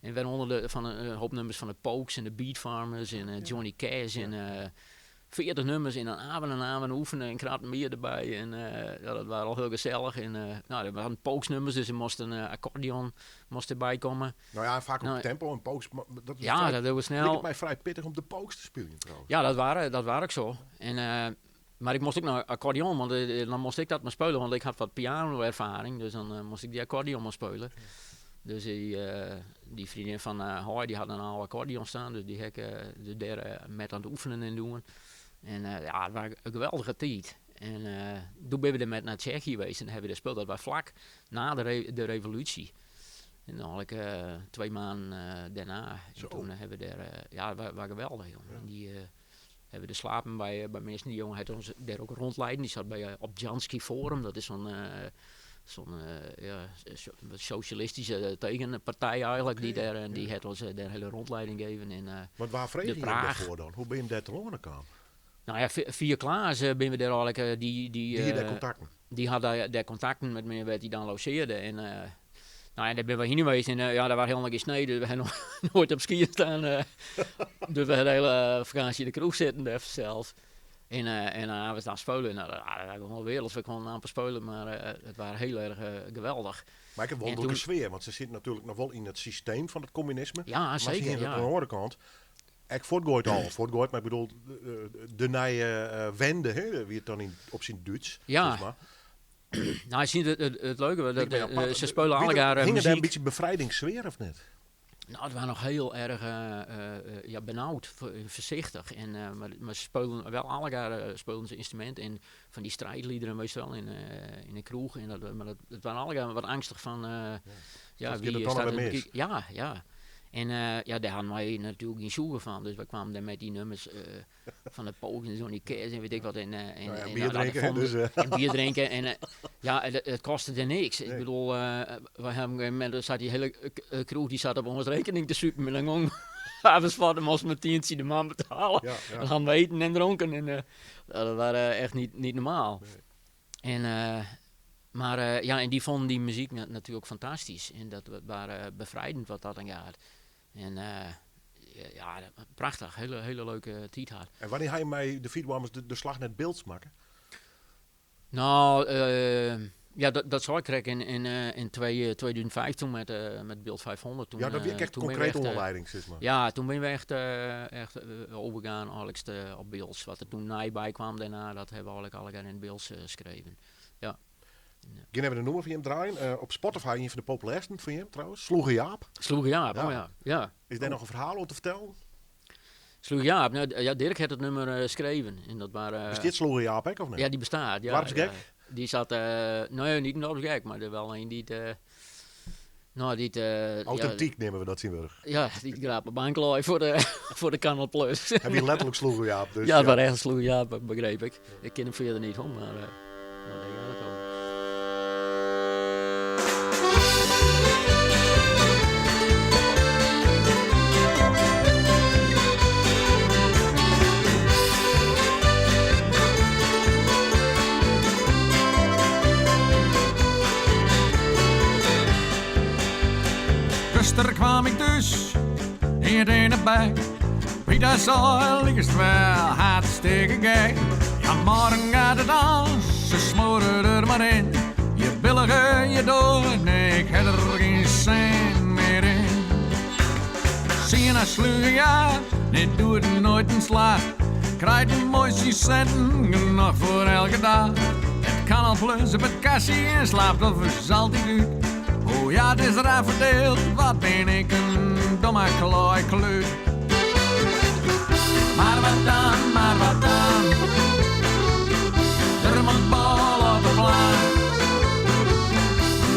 En waaronder van een hoop nummers van de Pogues en de Beat Farmers en Johnny Cash en 40 nummers in een avond en avond oefenen en kratten bier erbij. En ja, dat waren al heel gezellig. En nou, dat waren Pogues nummers, dus er moest een accordeon moest erbij komen. Nou ja, vaak op tempo en Pogues, maar dat is Ja, vrij dat doen we snel. Lijkt het mij vrij pittig om de Pogues te spelen trouwens. Ja, dat waren ook zo. En, maar ik moest ook naar accordeon, want dan moest ik dat maar spelen, want ik had wat piano-ervaring, dus dan moest ik die accordeon maar spelen. Dus die vriendin van Hoy, die had een oude accordeon staan, dus die heb ik dus daar met aan het oefenen en doen. En ja, het was een geweldige tijd. En toen ben we er met naar Tsjechië geweest en hebben we gespeeld. Dat was vlak na de revolutie. En dan had ik 2 maanden daarna. En toen hebben we daar, ja, het was geweldig, jongen. En die hebben we de slapen bij mensen. Die jongen had ons daar ook rondleiden. Die zat bij Občanský Forum. Dat is zo'n ja, socialistische tegenpartij eigenlijk. Die daar, en die had ons daar hele rondleiding gegeven in Want waar vreeg de je Praag. daarvoor dan? Hoe ben je daar te lonen gekomen? Nou ja, via Klaas ben we daar eigenlijk die, die, Die had daar contacten? Die had daar contacten met me, werd die dan logeerde. En nou ja, daar ben we heen geweest en ja, daar waren helemaal geen snee, dus we hebben nog nooit op skiën staan. Dus we hebben de hele vakantie in de kroeg zitten daar zelf. En we staan spelen. Nou, dat was gewoon wereld. We konden amper spelen, maar het was heel erg geweldig. Maar ik heb wel En een toen sfeer, want ze zitten natuurlijk nog wel in het systeem van het communisme. Ja, Maar ze zeker, zien het ja. aan de andere kant. Ik voortgooit al, voortgooit, maar ik bedoel, de nieuwe wende, hè, wie het dan op zijn Duits, zeg maar. Nou, je ziet het leuke, dat, Ik ben apart. ze spelen Wie alle er- jaren hing er daar een muziek. beetje bevrijdingssfeer of niet? Nou, het was nog heel erg ja, benauwd, voorzichtig. En maar ze speelden wel alle jaren speelden ze instrumenten en van die strijdliederen, weet je wel, in de kroeg. En dat, maar dat, het waren alle jaren wat angstig van, ja, Dat wie gaat het dan staat alweer er mis. bekijk-, Ja, ja. En ja, daar hadden wij natuurlijk geen zoeken van. Dus we kwamen daar met die nummers van de Pogues en Johnny Cash en weet ik wat. En Nou ja, bier drinken, hè, dus. en bier drinken. En ja, het kostte er niks. Ik bedoel, we hebben op een gegeven moment, er zat die hele kroeg die zat op onze rekening te suipen. En dan ging we van hem als met tientje de man betalen. Dan hadden we eten en dronken. En dat was echt niet normaal. En maar ja, en die vonden die muziek natuurlijk fantastisch. En dat waren bevrijdend wat dat dan gaat. En ja, prachtig. Hele, hele leuke tijd had. En wanneer ga je mij de Feetwarmers de slag naar het beeld maken? Nou, ja, dat sei ik krekt in 2005 toen met Beeld 500. Toen, Ja, dat wie echt toen ben we konkreet echt, oanlieding, sis mar. Ja, toen ben we echt overgegaan eigenlijk op Bilts. Wat er toen nij bij kwam daarna, dat hebben we eigenlijk alle in het Bilts geschreven. Ja. Gaan even de nummer van hem draaien. Op Spotify, een van de populairste van hem trouwens. Sloege Jaap. Sloege Jaap, Ja. oh ja. Ja. Is daar nog een verhaal over te vertellen? Sloege Jaap, nou, ja, Dirk had het nummer geschreven. En dat waren, Bestaat Sloege Jaap ook of niet? Ja, die bestaat. Ja, Dorpsgek? ja. Die zat, nee, niet een dorpsgek, maar er wel een die het, nou, die het, ja, Authentiek nemen we dat zien we. Ja, die graap op banklooi voor de Canal Plus. Heb je letterlijk Sloege Jaap? Dus, ja, het ja. was echt Sloege Jaap, begreep ik. Ik ken hem verder niet om, maar nou, daar gaat het over. Gisteren kwam ik dus in de bij. Pieter zei, ik is het wel hartstikke gek. Ja, morgen gaat het aan, ze smoren er maar in. Je billige, je door, nee, ik heb er geen zin meer in. Zie je nou sluwe, ja, nee, doe het nooit een slag. Krijg een mooi centen, genoeg voor elke dag. Het kan al plus op het kastje en slaapt of is altijd uit. Oh ja, het is raar verdeeld, wat ben ik een domme klooi kluut. Maar wat dan, maar wat dan? Er moet bal op de plan.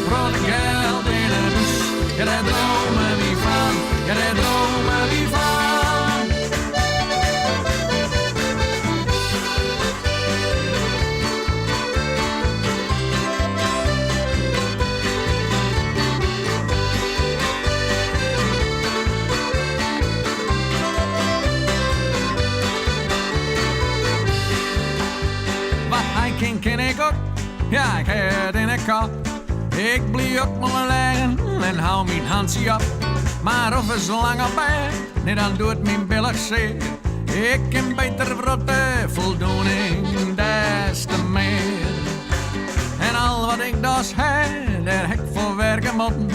Grote geld in de bus, ja, daar dromen we van, ja, daar dromen we van. Wat hij kan, ken ik ook. Ja, ik heb het in de kop. Ik blijf ook maar liggen en hou mijn handje op. Maar of het lang op ben, nee, dan doet mijn billig zeer. Ik kan beter vrotten, voldoening des te meer. En al wat ik dus heb, daar heb ik voor werken moeten.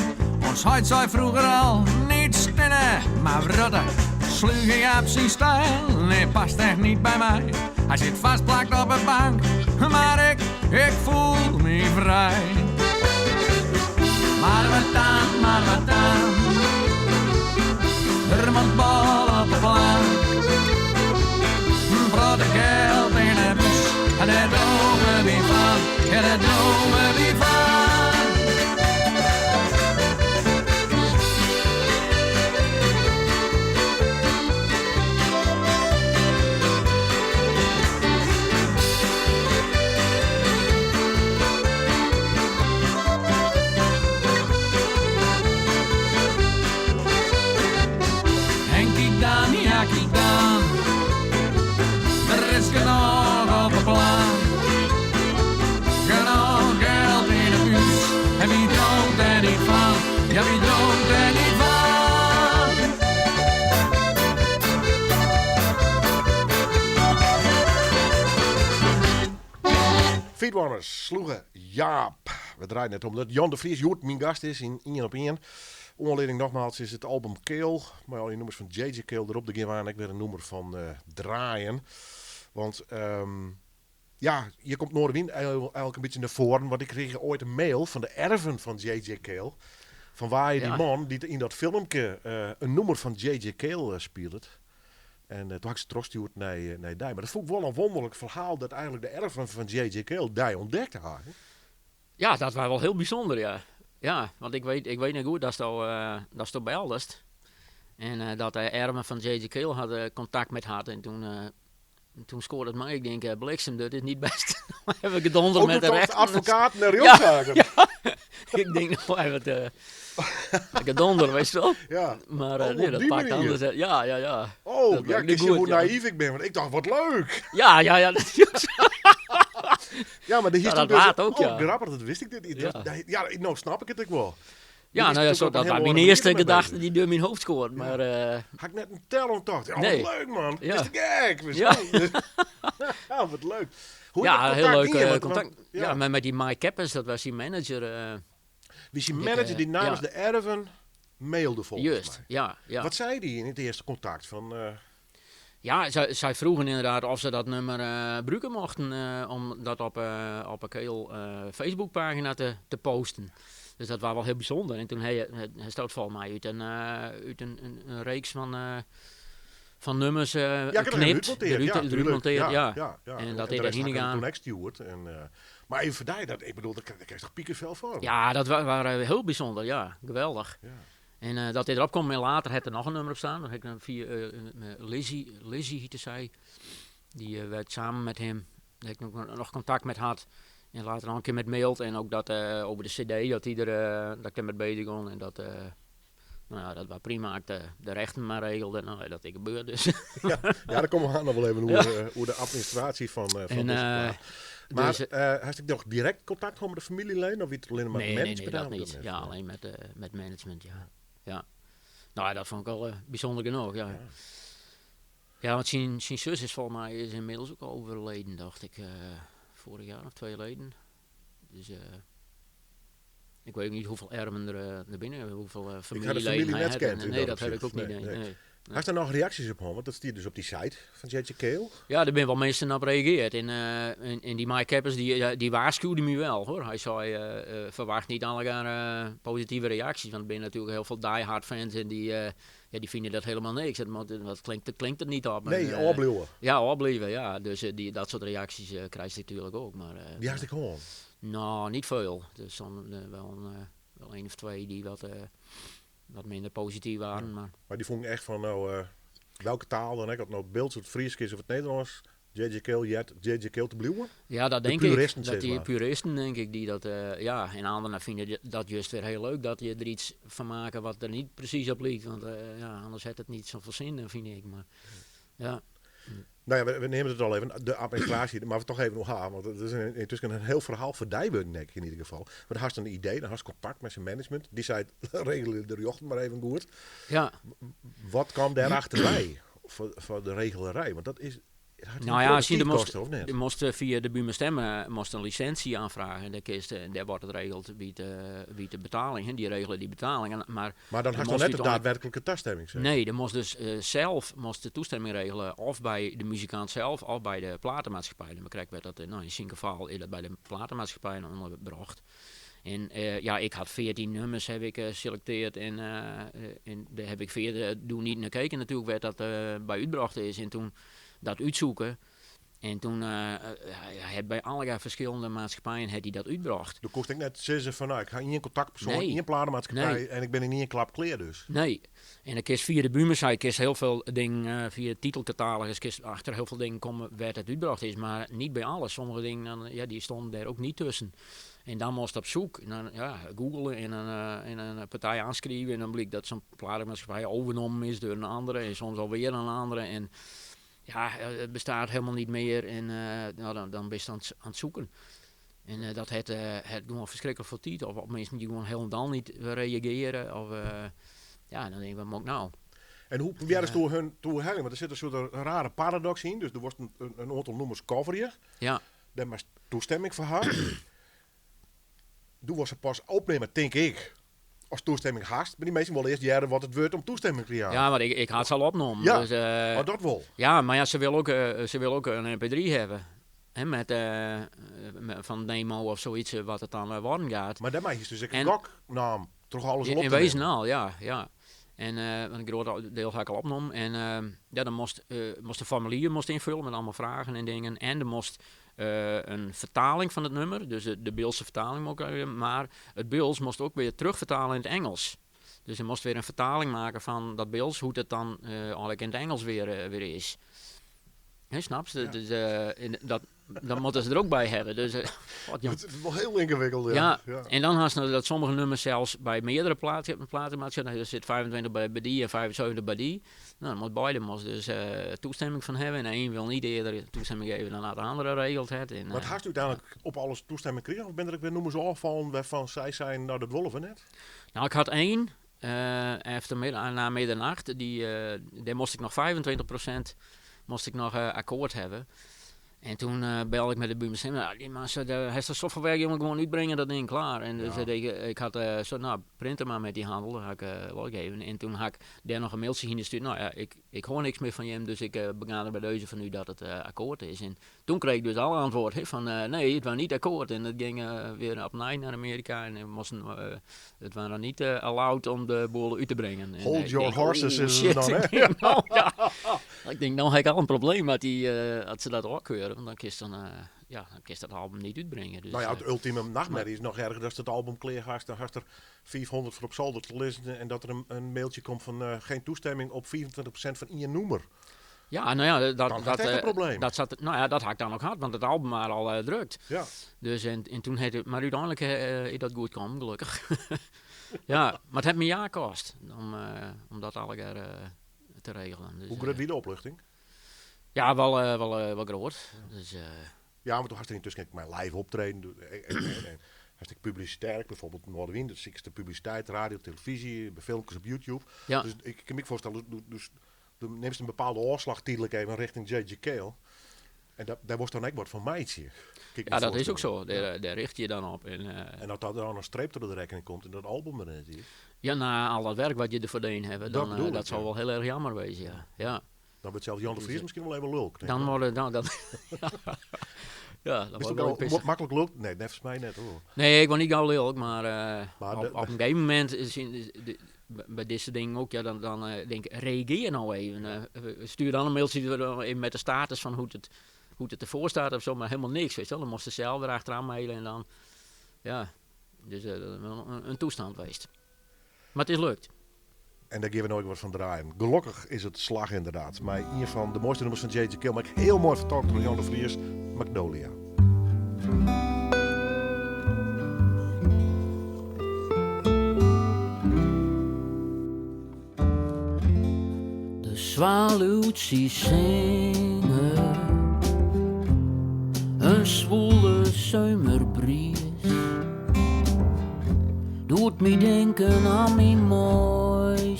Ons huid zei vroeger al, niet stinnen, maar vrotten. Sluge Jaap zijn stijl, nee, past echt niet bij mij. Hij zit vastplakt op een bank, maar ik voel me vrij. Maar wat dan, maar wat dan? Er moet bal op de plan. Brood geld in de bus, en daar dromen we van, en daar dromen we van. En kijk dan, ja kijk dan, er is genoeg op het plan. Genoeg geld in de bus, en wie droomt er niet van, ja wie droomt er niet van. Feetwarmers sloegen Jaap. We draaien net omdat Jan de Vries, Joert, mijn gast is in 1 op 1. Oanlieding nogmaals is het album Cale. Maar al die nummers van JJ Cale erop. De gaan ik weer een nummer van draaien. Want ja, je komt Noardewyn eigenlijk een beetje naar voren. Want ik kreeg ooit een mail van de erven van JJ Cale. Van waar je die man die in dat filmpje een nummer van JJ Cale speelde. En toen had ik ze teruggestuurd naar die. Maar dat vond ik wel een wonderlijk verhaal dat eigenlijk de erven van JJ Cale die ontdekte had. Hè? Ja, dat was wel heel bijzonder, ja. Ja, want ik weet nog goed dat ze beldest. En dat de erven van JJ Cale hadden contact met haar. En toen scoorde het mij. Ik denk, bliksem, dat is niet best. Dan heb ik het donder Ook met de de rechter. advocaat naar Ja, rechtszaken. ja. Ik denk, nou, even het gedonder, weet je wel. Maar Oh, nee, op dat die pakt manier. anders, hè. Ja, ja, ja. Oh, Dat ja, werkt ik niet zie goed, hoe ja. naïef ik ben, want ik dacht, wat leuk. Ja, ja, ja, dat is ook zo. Ja, maar de Ja, dat historie is laat ook, oh, ja. grappig, dat wist ik dit niet. Ja. Dat, ja, nou snap ik het ook wel. Ja, Die is nou ja, natuurlijk zo, op een dat hele was mijn andere eerste manier ermee gedachte bezig. die door mijn hoofd scoort. Ja. Maar Had ik net een tel om dacht. Ja, Nee. wat leuk, man. Ja. Is te gek. We Ja. zijn- Ja, wat leuk. Hoe Ja, dat heel contact leuk gien? Contact. Want- Ja, met die Mike Keppers, dat was die manager. Wie zijn manager die namens de erven mailde volgens Juist, mij. ja. Wat zei die in het eerste contact? Van, Ja, zij vroegen inderdaad of ze dat nummer gebruiken mochten om dat op een keel Facebookpagina te posten. Dus dat was wel heel bijzonder. En toen hij stoot volgens mij uit een reeks van nummers ja, ik heb er knipt. uitmonteerd. Eruit- Ja, eruit tuurlijk. monteerd, ja. Ja. En dat de hij rest daarheen had ik hem gegaan. toen extuurd. En, maar even voor die, dat, ik bedoel, daar krijg je toch piekenvel van? Ja, dat waren heel bijzonder, ja. Geweldig. Ja. En dat hij erop komt, en later had er nog een nummer op staan. Dan heb ik een via, Lizzie heette zij. Die werkt samen met hem. Daar heb ik nog contact met had. En later nog een keer met mailt. En ook dat over de cd, dat, die er, dat ik er met bezig kon. En dat, nou ja, dat was prima. Ik de rechten maar regelde. Nou, dat ik gebeurde dus. Ja, daar komen we aan nog wel even hoe, hoe de administratie van En, deze plaat. Maar dus, had ik nog direct contact gehad met de familielijn? Of wie het alleen maar nee, met nee, nee, management dat aan? niet. Ja, alleen met management, ja. Ja. Nou ja, dat vond ik al bijzonder genoeg, ja. Ja, want zijn zus is volgens mij is inmiddels ook overleden, dacht ik. Vorig jaar of 2 geleden. Dus ik weet ook niet hoeveel erven er naar binnen, hoeveel Ik had de familieleden familie hij net had. kent in Nee, dat dat heb ik ook opzicht. niet. Nee, Nee, nee. nee. Had je daar nog reacties op gehad? Want dat stier dus op die site van J.J. Cale. Ja, daar ben wel mensen op gereageerd. En die Mike Keppers, die waarschuwde me wel, hoor. Hij zei, verwacht niet alle positieve reacties. Want er zijn natuurlijk heel veel diehard fans en die vinden dat helemaal niks. Dat klinkt het niet op. Maar, Nee, opblijven. Ja, opblijven, ja. Dus dat soort reacties krijg je natuurlijk ook. Maar, Die had ik gewoon. Nou, niet veel. Dus dan wel 1 of 2 die wat minder positief waren. Ja. Maar, maar die vond ik echt van, nou, welke taal dan? Ik had nou het beeld, het Fries is of het Nederlands. J.J. Cale, Jet, J.J. Cale te blijven? Ja, dat De denk ik. puristen, Dat zeg die maar. puristen, denk ik, die dat, ja, en anderen vinden dat juist weer heel leuk dat je er iets van maken wat er niet precies op lijkt. Want ja, anders heeft het niet zoveel zin, vind ik. Maar, ja. Nou ja, we nemen het al even, de administratie, maar we toch even nog aan, want het is intussen een heel verhaal voor Dijburg, in ieder geval. Maar dan had ze een idee, dan had ze contact met zijn management. Die zei, regelen de jochten maar even goed. Wat kwam daarachterbij voor de regelerij? Want dat is, het had Nou een ja, grote zie, er tijd kosten, of net? moest via de Buma Stemra moest een licentie aanvragen. En daar wordt het regeld wie de betaling, hè, die regelen die betaling. En, maar Maar dan er had je moest nog net de uiteindelijk daadwerkelijke toestemming, zeg. Nee, er moest dus zelf moest de toestemming regelen, of bij de muzikant zelf, of bij de platenmaatschappij. En bekijk werd dat in zijn geval is dat bij de platenmaatschappij onderbracht. En ja, ik had 14 nummers heb ik geselecteerd en daar heb ik verder toen niet naar gekeken natuurlijk, werd dat bij uitgebracht is. En toen dat uitzoeken. En toen ja, hij bij allerlei verschillende maatschappijen had hij dat uitgebracht. De kost ik net zeggen van, nou, ik ga in één contactpersoon, in één platenmaatschappij en ik ben in één klap kleer dus. Nee. En dan kies via de Buma, zei ik, kies heel veel dingen, via de titelcatalogus, kies achter heel veel dingen komen waar het uitgebracht is, maar niet bij alles. Sommige dingen, dan, ja, die stonden daar ook niet tussen. En dan moest op zoek, en dan, ja, googlen en een partij aanschrijven en dan bleek dat zo'n platenmaatschappij overgenomen is door een andere en soms alweer een andere. En ja, het bestaat helemaal niet meer en nou, dan ben je aan het zoeken. En dat het gewoon verschrikkelijk veel tijd. Of mensen die gewoon helemaal niet reageren. Of ja, dan denk ik, wat moet ik nou? En hoe probeer je door hun te herhalen? Want er zit een soort rare paradox in. Dus er wordt een aantal nummers cover je. Daar maar toestemming voor haar. Doe was ze pas opnemen, denk ik. Als toestemming haast. Maar die mensen willen eerst jaren wat het wordt om toestemming te krijgen. Ja, maar ik had ze al opgenomen. Ja, dus, maar dat wel. Ja, maar ja, ze wil ook een mp3 hebben. Hè, met van Nemo of zoiets, wat het dan worden gaat. Maar daarmee is dus een goknaam. Toch alles op In te wezen nemen. al, ja, ja. En want een groot deel ga ik al opnemen. En ja, dan moest de formulier invullen met allemaal vragen en dingen. En er moest een vertaling van het nummer, dus de Beeldse vertaling ook, maar het Beelds moest ook weer terugvertalen in het Engels. Dus je moest weer een vertaling maken van dat Beelds, hoe het dan eigenlijk in het Engels weer is. Hè, snap je? Ja. Dus in, dat, dat moeten ze er ook bij hebben. Dus wat, jong. Het is wel heel ingewikkeld, ja. Ja, Ja. en dan had ze dat sommige nummers zelfs bij meerdere platenmaatschappijen. Er zit 25 bij die en 75 bij die. Nou, dan moet beide moest dus toestemming van hebben. En één wil niet eerder toestemming geven dan dat de andere regelt het. En, Maar het had u uiteindelijk op alles toestemming gekregen? Of ben er ook weer noemen ze afvallen waarvan zij zijn, nou dat willen we net? Nou, ik had 1, efter na middernacht. Die daar moest ik nog 25% moest ik nog akkoord hebben. En toen belde ik met de buurman. Nou, die man zei, hij is de software jongen gewoon uitbrengen, dat ding klaar. En dus ik had zo, nou, print hem maar met die handel, dat had ik wel gegeven. En toen had ik daar nog een mailtje heen gestuurd. Nou ja, ik hoor niks meer van hem, dus ik began er bij deze van u dat het akkoord is. En toen kreeg ik dus al antwoord, hè, van nee, het was niet akkoord. En het ging weer opnieuw naar Amerika en het was dan niet allowed om de boel uit te brengen. En, Hold ik your denk, horses oh, is het shit. dan, hè? Ik denk, nou, ja. Ik denk, nou heb ik al een probleem met die als ze dat ook keuren, want dan kiest dan ja, dan kiest dat album niet uitbrengen. Dus, Nou ja, het ultieme nachtmerrie is nog erger dat het album kleer gaat, dan gaat er 400 voor op zolder te lezen en dat er een mailtje komt van geen toestemming op 24% van één noemer. Ja, nou ja, dat, Dan had dat, echt een probleem. Dat zat, nou ja, dat had ik dan ook gehad, want het album maar al drukt. Dus en toen heette het, maar uiteindelijk is dat goed gekomen, gelukkig. Ja, maar het heeft me een jaar gekost om dat alle keer te regelen. Dus, Hoe groot wie de opluchting? Ja, wel groot. Dus Ja, want toen had er intussen mijn live optreden en hartstikke publicitair. Bijvoorbeeld Noardewyn, dat is de publiciteit, radio, televisie, filmpjes op YouTube. Dus ik kan me voorstellen, dus du neemt een bepaalde oorslag tijdelijk even richting J.J. Cale. En daar wordt dan ook wat van meidje. Kijk, Ja, me dat is ook voorstellen. zo. Daar richt je dan op. En En dat dat dan een streep door de rekening komt en dat album er net is. Ja, na al dat werk wat je ervoor deed hebben, Dat dan bedoel dat ik, zal ja. wel heel erg jammer wezen, ja. Ja. Dan wordt zelfs Jan de Dus, Vries misschien wel even lulk, denk dan ik. worden, nou, dan ja, dan Is wordt het ook wel al pissig. makkelijk lulk? Nee, net volgens mij net hoor. Nee, ik word niet gauw lulk, maar Maar de op een gegeven moment is in, is de, bij deze dingen ook, ja, dan denk ik, reageer nou even. Stuur dan een mailtje even met de status van hoe het ervoor staat of zo, maar helemaal niks, weet je wel. Dan moest ze zelf erachteraan mailen en dan, ja, dus dat is wel een toestand geweest. Maar het is lukt. En daar gaan we nooit wat van draaien. Gelukkig is het slag inderdaad. Maar een van de mooiste nummers van J.J. Cale, maar ik heel mooi vertolkt door Jan de Vries, Magnolia. De zwaluw zie zingen, een zwoele zomerbries, doet me denken aan mijn mooie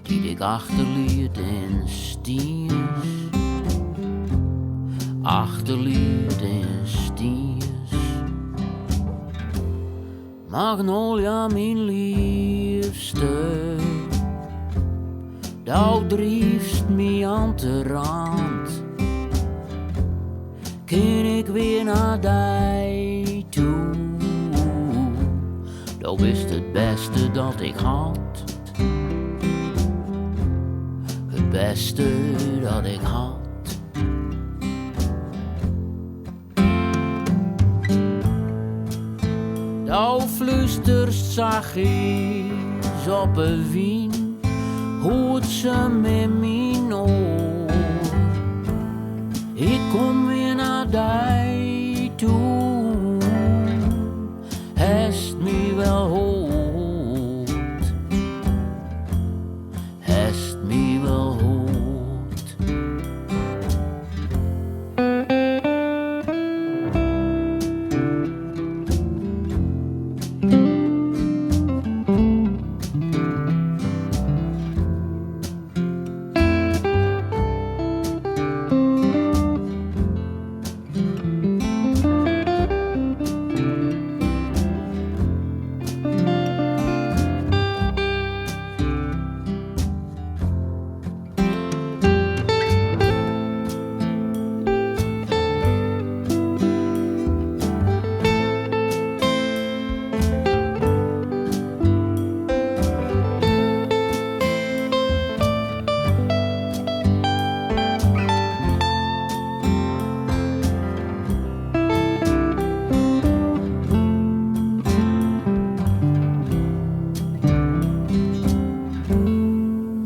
die ik achterliet in Stiens, achterliet in Stiens. Magnolia, mijn liefste, Dou driefst me aan de rand. Ken ik weer naar die toe? Dat is het beste dat ik had. Het beste dat ik had. Dou fluisterst zachtjes op een wien, hoort ze met mijn oor. Ik kom weer naar die toe, hest me wel hoort, hest me wel hoort.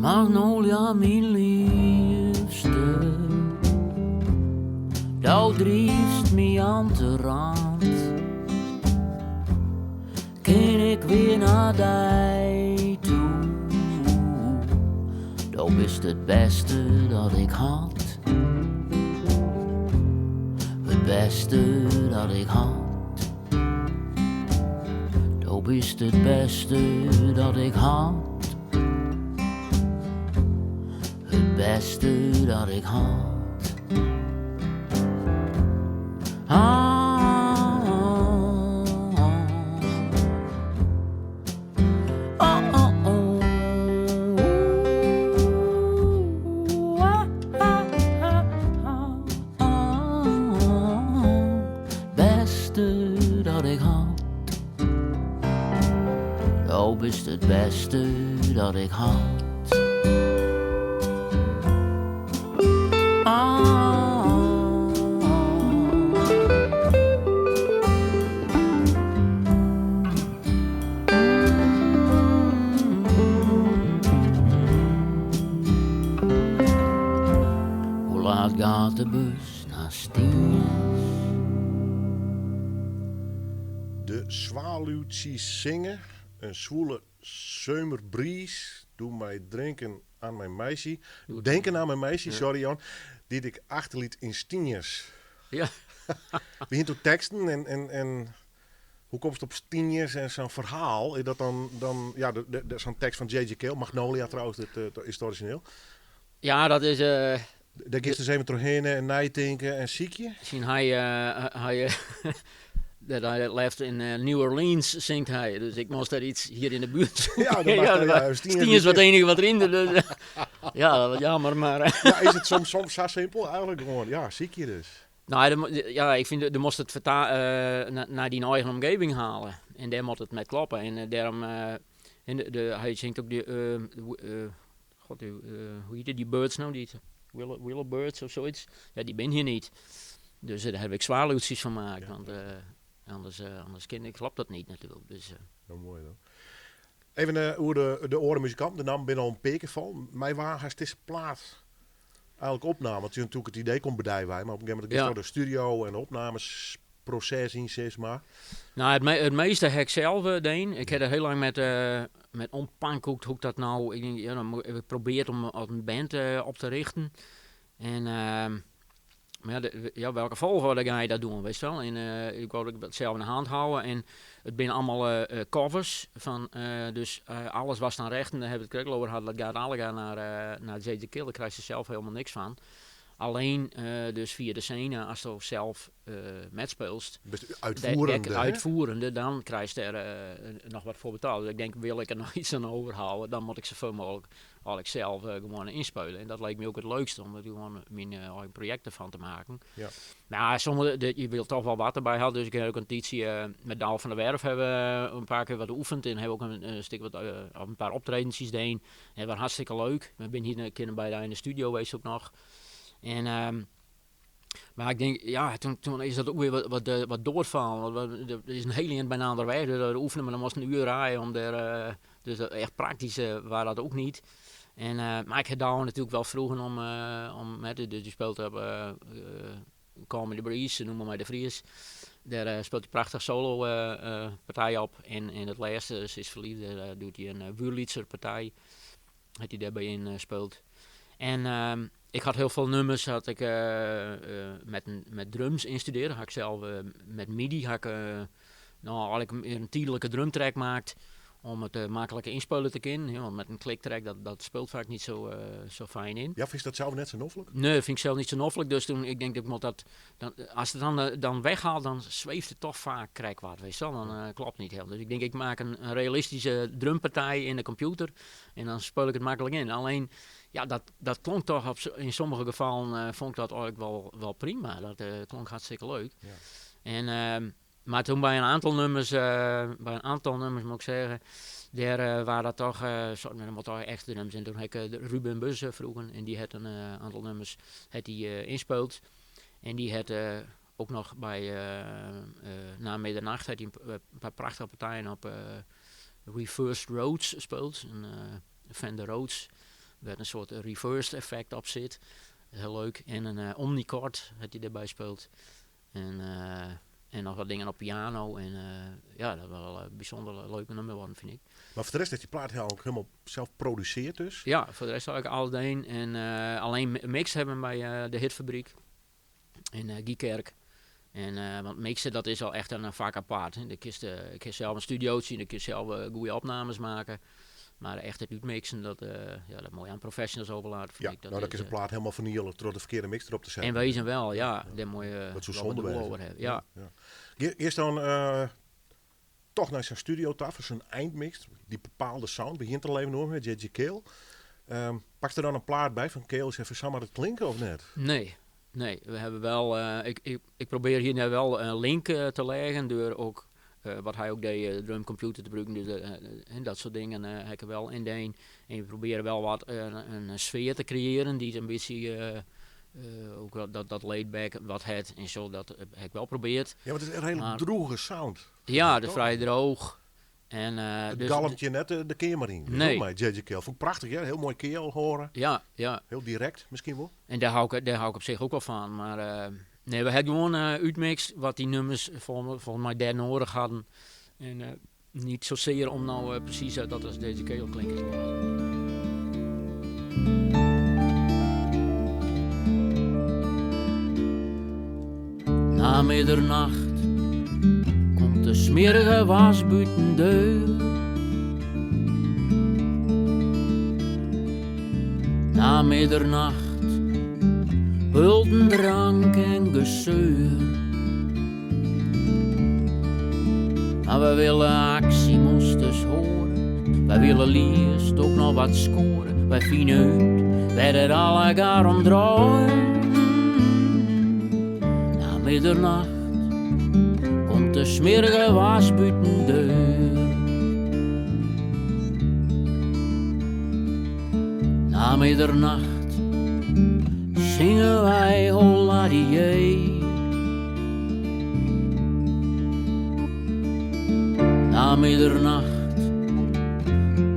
Magnolia, mijn liefste, Dou driefst me aan de rand. Ken ik weer naar die toe? Dou is het beste dat ik had. Het beste dat ik had. Dou is het beste dat ik had. Het beste dat ik had. Bêste dat ik had. Do bist it bêste dat ik had. Hoe laat gaat de bus naar Stiens? De zwaluwtjes zingen, een zwoele zomerbries, doe mij drinken aan mijn meisje. Denken aan mijn meisje, sorry Jan, die ik achterliet in Stiens. Ja. Begint ook teksten en hoe komt het op Stiens en zo'n verhaal? Is dat dan ja, zo'n tekst van J.J. Cale, Magnolia trouwens, dat is het origineel. Ja, dat is... Daar is dus even doorheen en nijtinken en ziekje. Zien hij dat hij leeft in New Orleans, zingt hij. Dus ik moest daar iets hier in de buurt zoeken. Ja, dat Ja, mag dat ja, was- Stiens Stiens was het enige wat erin. Dus, ja, dat was jammer, maar... Ja, is het soms zo simpel eigenlijk gewoon? Ja, ziekje dus. Nou, ja, ik vind, de moest het naar die eigen omgeving halen. En daar moet het met kloppen. En daarom... en hij zingt ook die... God, die, hoe heet die, die birds nou? Die willow birds of zoiets. Ja, die ben hier niet. Dus daar heb ik zwaluwtjes van gemaakt. Want anders klopt dat niet natuurlijk. Dus. Ja, mooi dan. Even hoe de orenmuzikant, de naam binnen al een peken van. Mij waar hij deze plaat eigenlijk opname. Want je natuurlijk het idee komt bij wij, maar op een gegeven moment is de studio en de opnamesproces in, zeg maar. Nou, het meeste heb ik zelf deed. Ik heb er heel lang met ompankoekt, hoe ik dat nou... Ik denk, ja, dan moet, heb ik geprobeerd om een band op te richten. En maar ja, ja, welke volgorde ga je dat doen, weet je wel? En ik wou dat zelf in de hand houden. En het zijn allemaal covers. Van dus alles was dan recht. En daar hebben we het over gehad. Dat gaat allemaal naar J.J. Cale. Daar krijg je zelf helemaal niks van. Alleen dus via de scène, als je zelf metspeelst, Best uitvoerende, hè? uitvoerende, dan krijg je er nog wat voor betaald. Dus ik denk, wil ik er nog iets aan overhouden, dan moet ik zoveel mogelijk al ik zelf gewoon inspelen. En dat lijkt me ook het leukste, om er gewoon mijn eigen projecten van te maken. Nou, sommige, de, je wilt toch wel wat erbij houden. Dus ik heb ook een titie met Daal van der Werf hebben we een paar keer wat geoefend. En hebben ook een stuk wat een paar optredens gedaan. En dat was hartstikke leuk. We zijn hier een keer bij daar in de studio geweest ook nog. En maar ik denk, ja, toen is dat ook weer wat doorvallen. Want er is een hele eind bijna onderweg, dus dat oefenen, maar dan moest een uur rijden om daar dus dat echt praktisch waar dat ook niet. En maar ik heb daar natuurlijk wel vroegen om met de, dus die speelt op Call Me The Breeze, ze noemen mij de Vries. Daar speelt hij prachtig solo partij op. En in het laatste, ze is verliefd, daar doet hij een Wurlitzer partij. Dat hij daarbij in speelt. En ik had heel veel nummers, had ik met drums instuderen. Had ik zelf met MIDI, had ik nou, eigenlijk een tijdelijke drumtrack gemaakt om het makkelijker inspelen te kunnen. Ja, want met een kliktrack, dat speelt vaak niet zo fijn in. Ja, vind je dat zelf net zo noffelijk? Nee, vind ik zelf niet zo noffelijk. Dus toen, ik denk dat ik moet dat, dan, als het dan weghaalt, dan zweeft het toch vaak krek wat, weet je wel. Dan klopt het niet heel. Dus ik denk, ik maak een realistische drumpartij in de computer en dan speel ik het makkelijk in. Alleen, ja, dat klonk toch op in sommige gevallen vond ik dat eigenlijk wel prima. Dat klonk hartstikke leuk. En maar toen bij een aantal nummers bij een aantal nummers moet ik zeggen, daar waren dat toch soort met wat toch echte nummers. En toen heb ik de Ruben Bus vroegen en die had een aantal nummers had die inspeeld. En die had ook nog bij na middernacht had hij een paar prachtige partijen op Reversed Rhodes gespeeld. Een Fender Rhodes, waar een soort reversed effect op zit. Heel leuk. En een Omnichord had hij daarbij gespeeld. En nog wat dingen op piano. En ja, dat was wel een bijzonder leuke nummer worden, vind ik. Maar voor de rest heeft die plaat ook helemaal zelf geproduceerd dus? Ja, voor de rest had ik alles deen. En alleen mix hebben we bij de Hitfabriek in Giekerk. En want mixen, dat is al echt een vak apart. Hè. De kist, ik kan zelf een studiootje, ik kan zelf goede opnames maken. Maar echt het uitmixen, dat, ja, dat moet je aan professionals overlaten. Ja, ik. Dat nou, dat is een plaat helemaal vernielen door de verkeerde mix erop te zetten. En wezen wel, ja. Daar moet je dat zou zonde over hebben. Ja. Ja. Eerst dan toch naar zijn studio tafel, zijn eindmix, die bepaalde sound begint te leven met J.J. Cale. Pak er dan een plaat bij van Cale, even samen het klinken of net? Nee, nee. We hebben wel, ik probeer hier nou wel een link te leggen door ook wat hij ook deed, drumcomputer te gebruiken, dus, en dat soort dingen heb ik er wel in deed. En we proberen wel wat een sfeer te creëren die het een beetje ook wel dat laid back wat het en zo, dat heb ik wel geprobeerd. Ja, want het is een hele droge sound. Ja, de vrij droog. En, het dus galmt je net de kamer in. Nee. Heel J.J. Cale. Vond ik prachtig, hè? Heel mooi keel horen. Ja, ja. Heel direct misschien wel. En daar hou ik op zich ook wel van. Maar nee, we hebben gewoon uitmixed wat die nummers volgens mij daar nodig hadden. En niet zozeer om nou precies dat als deze keel klinkt te laten. Na middernacht komt de smerige was buiten deur. Na middernacht bulten drank en gezeur. Maar we willen actie, moest dus horen. Wij willen liefst ook nog wat scoren. Wij vinden uit waar het allegaar om draait. Na middernacht komt de smerige was buiten deur. Na middernacht zingen wij hola die. Na middernacht,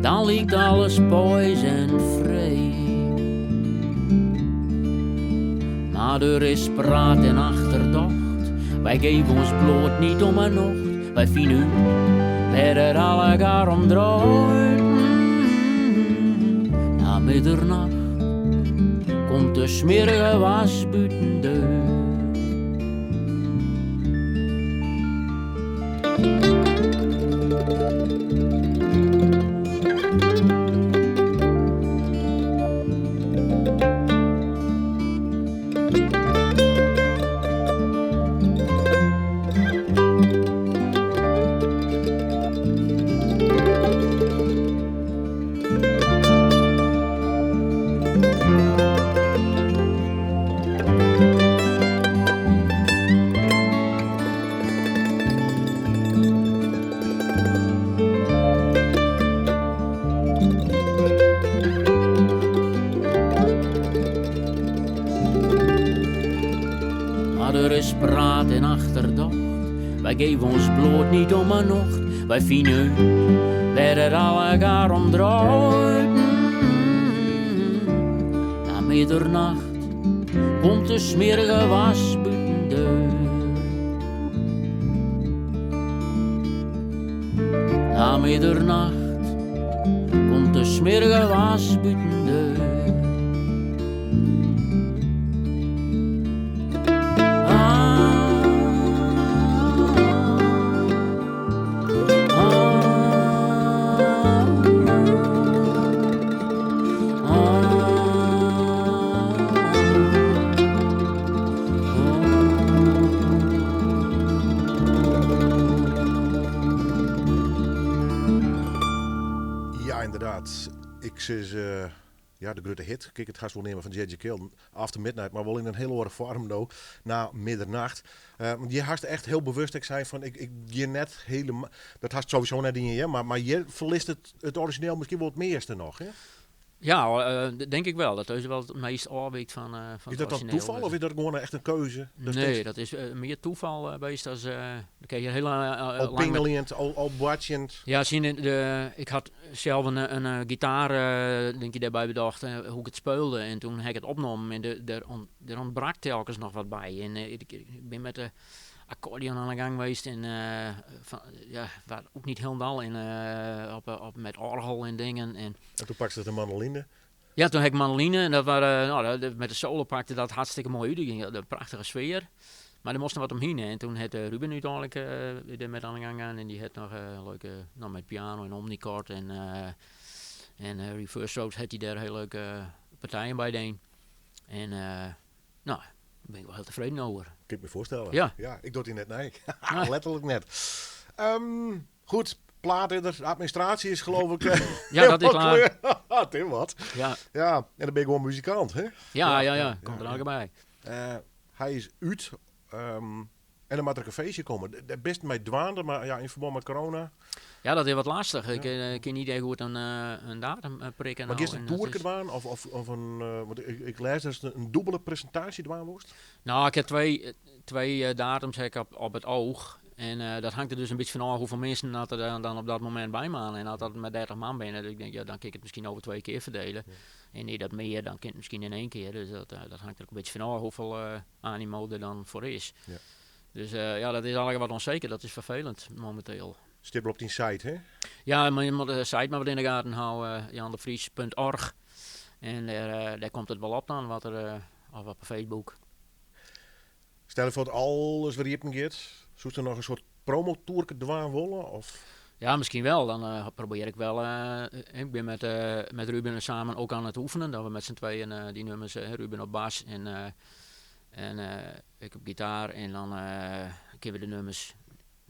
dan lijkt alles pois en vrij. Maar er is praat en achterdocht, wij geven ons bloot niet om een nocht. Wij vinden waar het allegaar om draait. Na middernacht komt de smerige was buiten deur. Wij geven ons bloot niet om een nocht. Wij vinden waar het allegaar om draait. Na middernacht komt de smerige was buiten deur. Na middernacht komt de smerige was buiten deur. Is ja, de grote hit. Kijk, het gaat wel nemen van J.J. Cale, After Midnight, maar wel in een hele andere vorm nou, na middernacht. Je had echt heel bewust, ik zei van, ik je net helemaal, dat had sowieso net in je, maar je verliest het origineel misschien wel het meeste nog, hè? Ja, denk ik wel. Dat is wel het meest afwijkt van Is dat dan toeval of is dat gewoon echt een keuze? Dat nee, dat is meer toeval geweest. Als, dan krijg je heel al pingelend, al batjend. Ja, zie je, ik had zelf een gitaar denk ik, daarbij bedacht hoe ik het speelde. En toen heb ik het opgenomen en er ontbrak telkens nog wat bij. En ik ben met de accordeon aan de gang geweest en ja, waar ook niet helemaal in op met orgel en dingen. En toen pakte ze de mandoline? Ja, toen heb ik mandoline en dat waren, nou, met de solo pakte dat hartstikke mooi uit. Die ging een prachtige sfeer. Maar er moest nog wat omheen. En toen had Ruben uiteindelijk er met aan de gang gaan en die had nog leuke, nou, met piano en omnichord en En Reverse Strokes hat hy dêr hiel leuke partijen by dien. En nou, dêr bin ik wol hiel tefreden oer. Kin ik my foarstelle. Ja. Ja, ik doch dy net nei. Letterlik net. Goed, plaat is der, de administratie is geloof ik Ja, dat is klaar. Het is wat. Ja. Ja, en dan ben je gewoon muzikant, hè? Ja, ja, ja. Komt er elke by. Hy is út. En dan moat der in feestje komme. Dêr bist mei dwaande, mar ja, yn ferbân mei corona. Ja, dat is wat lastich. Ik kin niet echt goed in datum prikken. Mar nou, giest in en dat toerke is dwaan? Of in, want ik lês datst in dûbele presintaasje dwaan wolst. Nou, ik ha twee datums ha ik op it oach. En dat hangt der dus in bytsje fan ôf hoefolle minsken dat der dan op dat momint by moatte. En as dat mei 30 man binne, dus ik denk, ja, dan kin ik it miskien over 2 kear ferdele. En is dat mear, dan kin it miskien yn één kear. Dus dat hangt der ek in bytsje fan ôf hoefolle animo der dan foar is. Dus ja, dat is allegear wat onzeker. Dat is ferfelend mominteel. Stiet wol op dyn site, hè? Ja, mar je moatte de site mar wat yn de gaten hâlde, jandevries punt org. En dêr komt it wol op dan, wat der of op Facebook. Stel je foar dat alles wer iepen giet, soest der noch in soart promotoerke dwaan wolle? Of? Ja, miskien wel. Dan probeer ik wel. Ik bin met Ruben samen ook aan het oefenen. Dat we met z'n tweeën die nummers, Ruben op bas en ik op gitaar. En dan kunnen we de nummers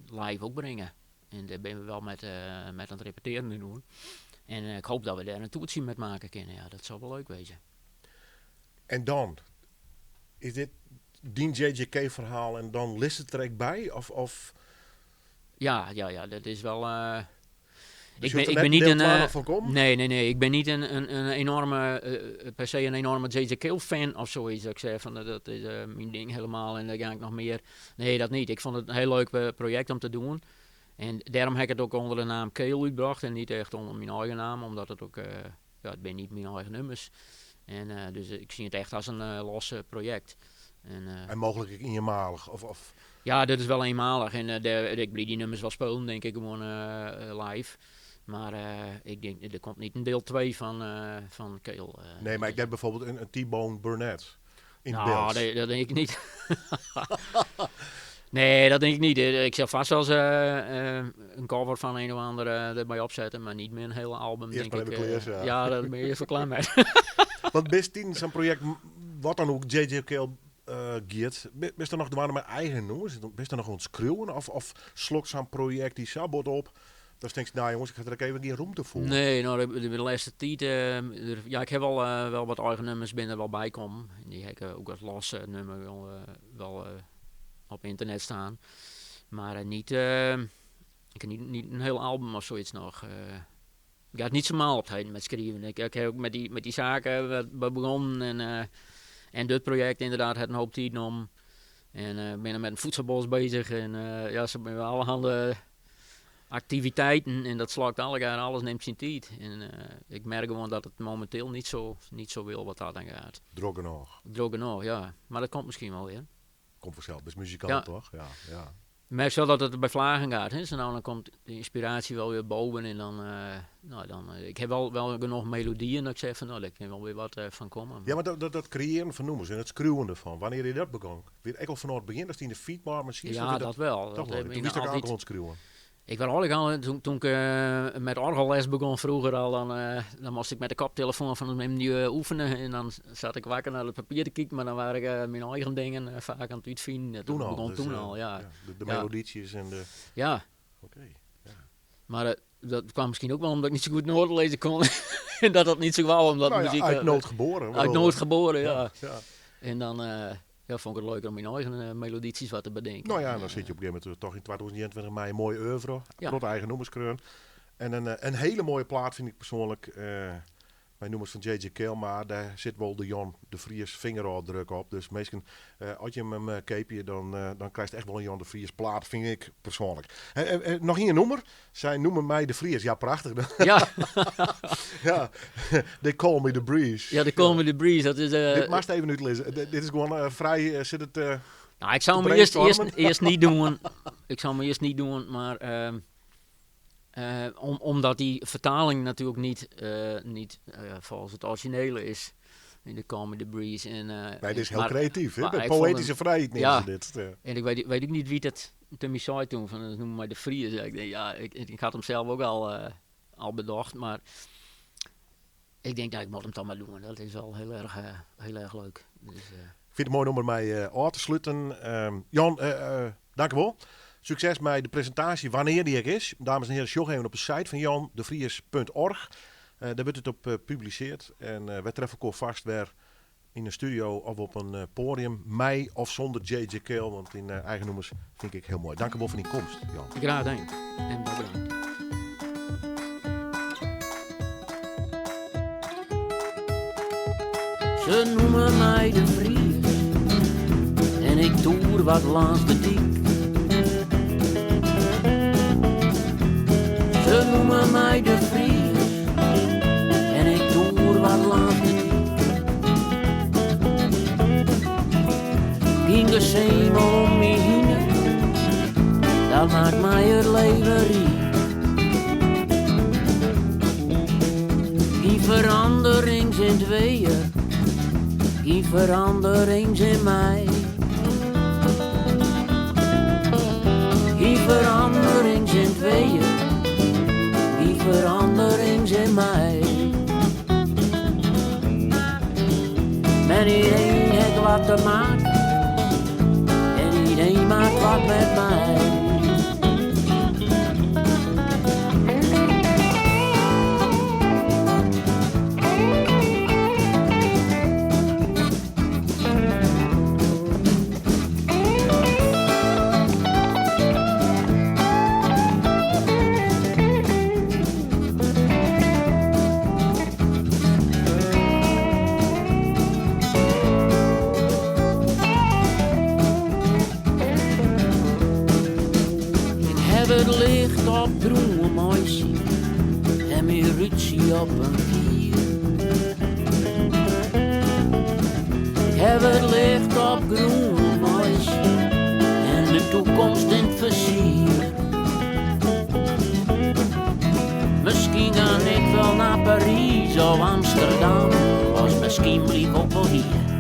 live ook brengen. En dêr binne we wel met aan het repeteren nu doen. En ik hoop dat we dêr in toertsje met maken kunnen. Ja, dat zou wel leuk wezen. En dan? Is dit dyn JJK-ferhaal en dan list it der ek by? Of, of? Ja, ja, ja, dat is wel, Dus ik je ben, hoeft er ik net ben niet deel een, 12 van komen? Nee, nee, nee. Ik ben niet een enorme, per se een enorme J J Cale-fan of zoiets. Dat ik zeg van, dat is mijn ding helemaal en daar ga ik nog meer. Nee, dat niet. Ik vond het een heel leuk project om te doen. En daarom heb ik het ook onder de naam Cale uitgebracht en niet echt onder mijn eigen naam, omdat het ook, ja, het zijn niet mijn eigen nummers. En dus ik zie het echt als een los project. En En mogelijk ook eenmalig? Of, of? Ja, dat is wel eenmalig. En ik blijf die nummers wel spelen, denk ik, gewoon live. Maar ik denk, er komt niet een deel 2 van Cale. Nee, maar ik denk bijvoorbeeld een T-Bone Burnett in Nou, beeld. nee, dat denk ik niet. Nee, dat denk ik niet. Ik zal vast wel eens een cover van een of ander erbij opzetten, maar niet meer een hele album, Eerst denk maar ik, even clear, ja. Ja, daar ben je even klaar mee. Want best in zo'n project, wat dan ook JJ Cale giet, bist er nog de met eigen nummers? Bist er nog aan het schreeuwen? Of slokt zo'n project die sabot op? Dan denk je, nou jongens, ik ga er ook even geen ruimte voor. Nee, nou, de laatste tijd, er, ja, ik heb wel wat eigen nummers binnen wel bij komen. En die heb ik ook als losse nummer wel op internet staan. Maar ik heb niet een heel album of zoiets nog. Ik ga het niet zo mal op het heden met schrijven. Ik heb ook met die zaken wat begonnen en dit project inderdaad had een hoop tijd om. En ben er met een voedselbos bezig en ja, ze hebben allerhande activiteiten en dat slaakt alle alles neemt zijn tijd. En ik merk gewoon dat het momenteel niet zo wil wat dat dan gaat. Drok genoeg. Drok genoeg, ja. Maar dat komt misschien wel weer. Komt vanzelf, dat is muzikant, toch? Ja, ja. Ik merk wel dat het bij vlagen gaat. Hè? Zo nou, dan komt de inspiratie wel weer boven en dan nou, dan ik heb wel genoeg melodieën dat ik zeg van, nou, daar kan wel weer wat van komen. Ja, maar dat creëren van nummers en het schreeuwen ervan, wanneer je dat begon? Weer echt al vanaf het begin, dat is in de feedbar misschien? Ja, dat wel. Toch Dat wel. heb Toen ik wist ik ook altijd al aan het schreeuwen. Ik was eigenlijk al, toen ik met orgelles begon vroeger al, dan moest ik met de koptelefoon van hem nu oefenen. En dan zat ik wakker naar het papier te kijken, maar dan waren ik mijn eigen dingen vaak aan het uitvinden. Dat Toen al, begon dus, toen al, ja. ja, de Ja. melodietjes en de Ja. Oké, ja. Maar dat kwam misschien ook wel omdat ik niet zo goed noten lezen kon. En dat dat niet zo kwam, omdat Nou ja, muziek, uit nood geboren, Uit bedoel. nood geboren, ja. Ja, ja. En dan vond ik het leuker om mijn eigen melodietjes wat te bedenken. Nou ja, en dan zit je op een gegeven moment toch in 2021 mei een mooie oeuvre. Grote eigen noemerskreun. En een hele mooie plaat vind ik persoonlijk. Mijn noemers van J.J. Cale, maar daar zit wel de Jan de Vries vingerafdruk op. Dus misschien als je hem keepje, dan krijg je echt wel een Jan de Vries plaat, vind ik persoonlijk. Nog één noemer. Zij noemen mij de Vries. Ja, prachtig. Ja, they call me the breeze. Ja, they call me the breeze. Dat is Dit mag je even uitlezen. Dit is gewoon vrij, zit het Nou, ik zou te hem brainstormen? eerst niet doen. Ik zou hem eerst niet doen, maar omdat die vertaling natuurlijk niet volgens het originele is. In de Call Me The Breeze. En Nee, dit is heel maar creatief, hè? maar Met ik vond poëtische hem vrijheid nemen Ja. ze dit. Ja. En ik weet ook niet wie dat toen mij zei toen, van, noem maar de Vries. Ik denk, ja, ik had hem zelf ook al bedacht, maar Ik denk, nou, ik moet hem toch maar doen. Dat is wel heel erg, heel erg leuk. Dus, Ik vind het mooi om ermee af te sluiten. Jan, dank u wel. Succes met de presentatie, wanneer die er is. Dames en heren, sjog even op de site van jandevries.org. Daar wordt het op gepubliceerd. En wij treffen elkaar vast weer in een studio of op een podium. Mij of zonder J.J. Cale, want in eigen noemers vind ik heel mooi. Dank u wel voor die komst, Jan. Graag gedaan. En bedankt. Ze noemen mij de Vries en ik toer wat langs de dik. Ze noemen mij de Vries en ik toer wat langs de dik. Ging de zemel om me heen, dat maakt mij het leven riek. Die verandering zijn tweeën, die verandering zijn mij. Die verandering zijn tweeën, die verandering zijn mij. Men iedereen heeft wat te maken en iedereen maakt wat met mij. Ik heb het licht op groen meisje en mijn ruzie op een kier. Ik heb het licht op groen meisje en de toekomst in het vizier. Misschien ga ik wel naar Parijs of Amsterdam, of misschien blijf ik ook wel hier.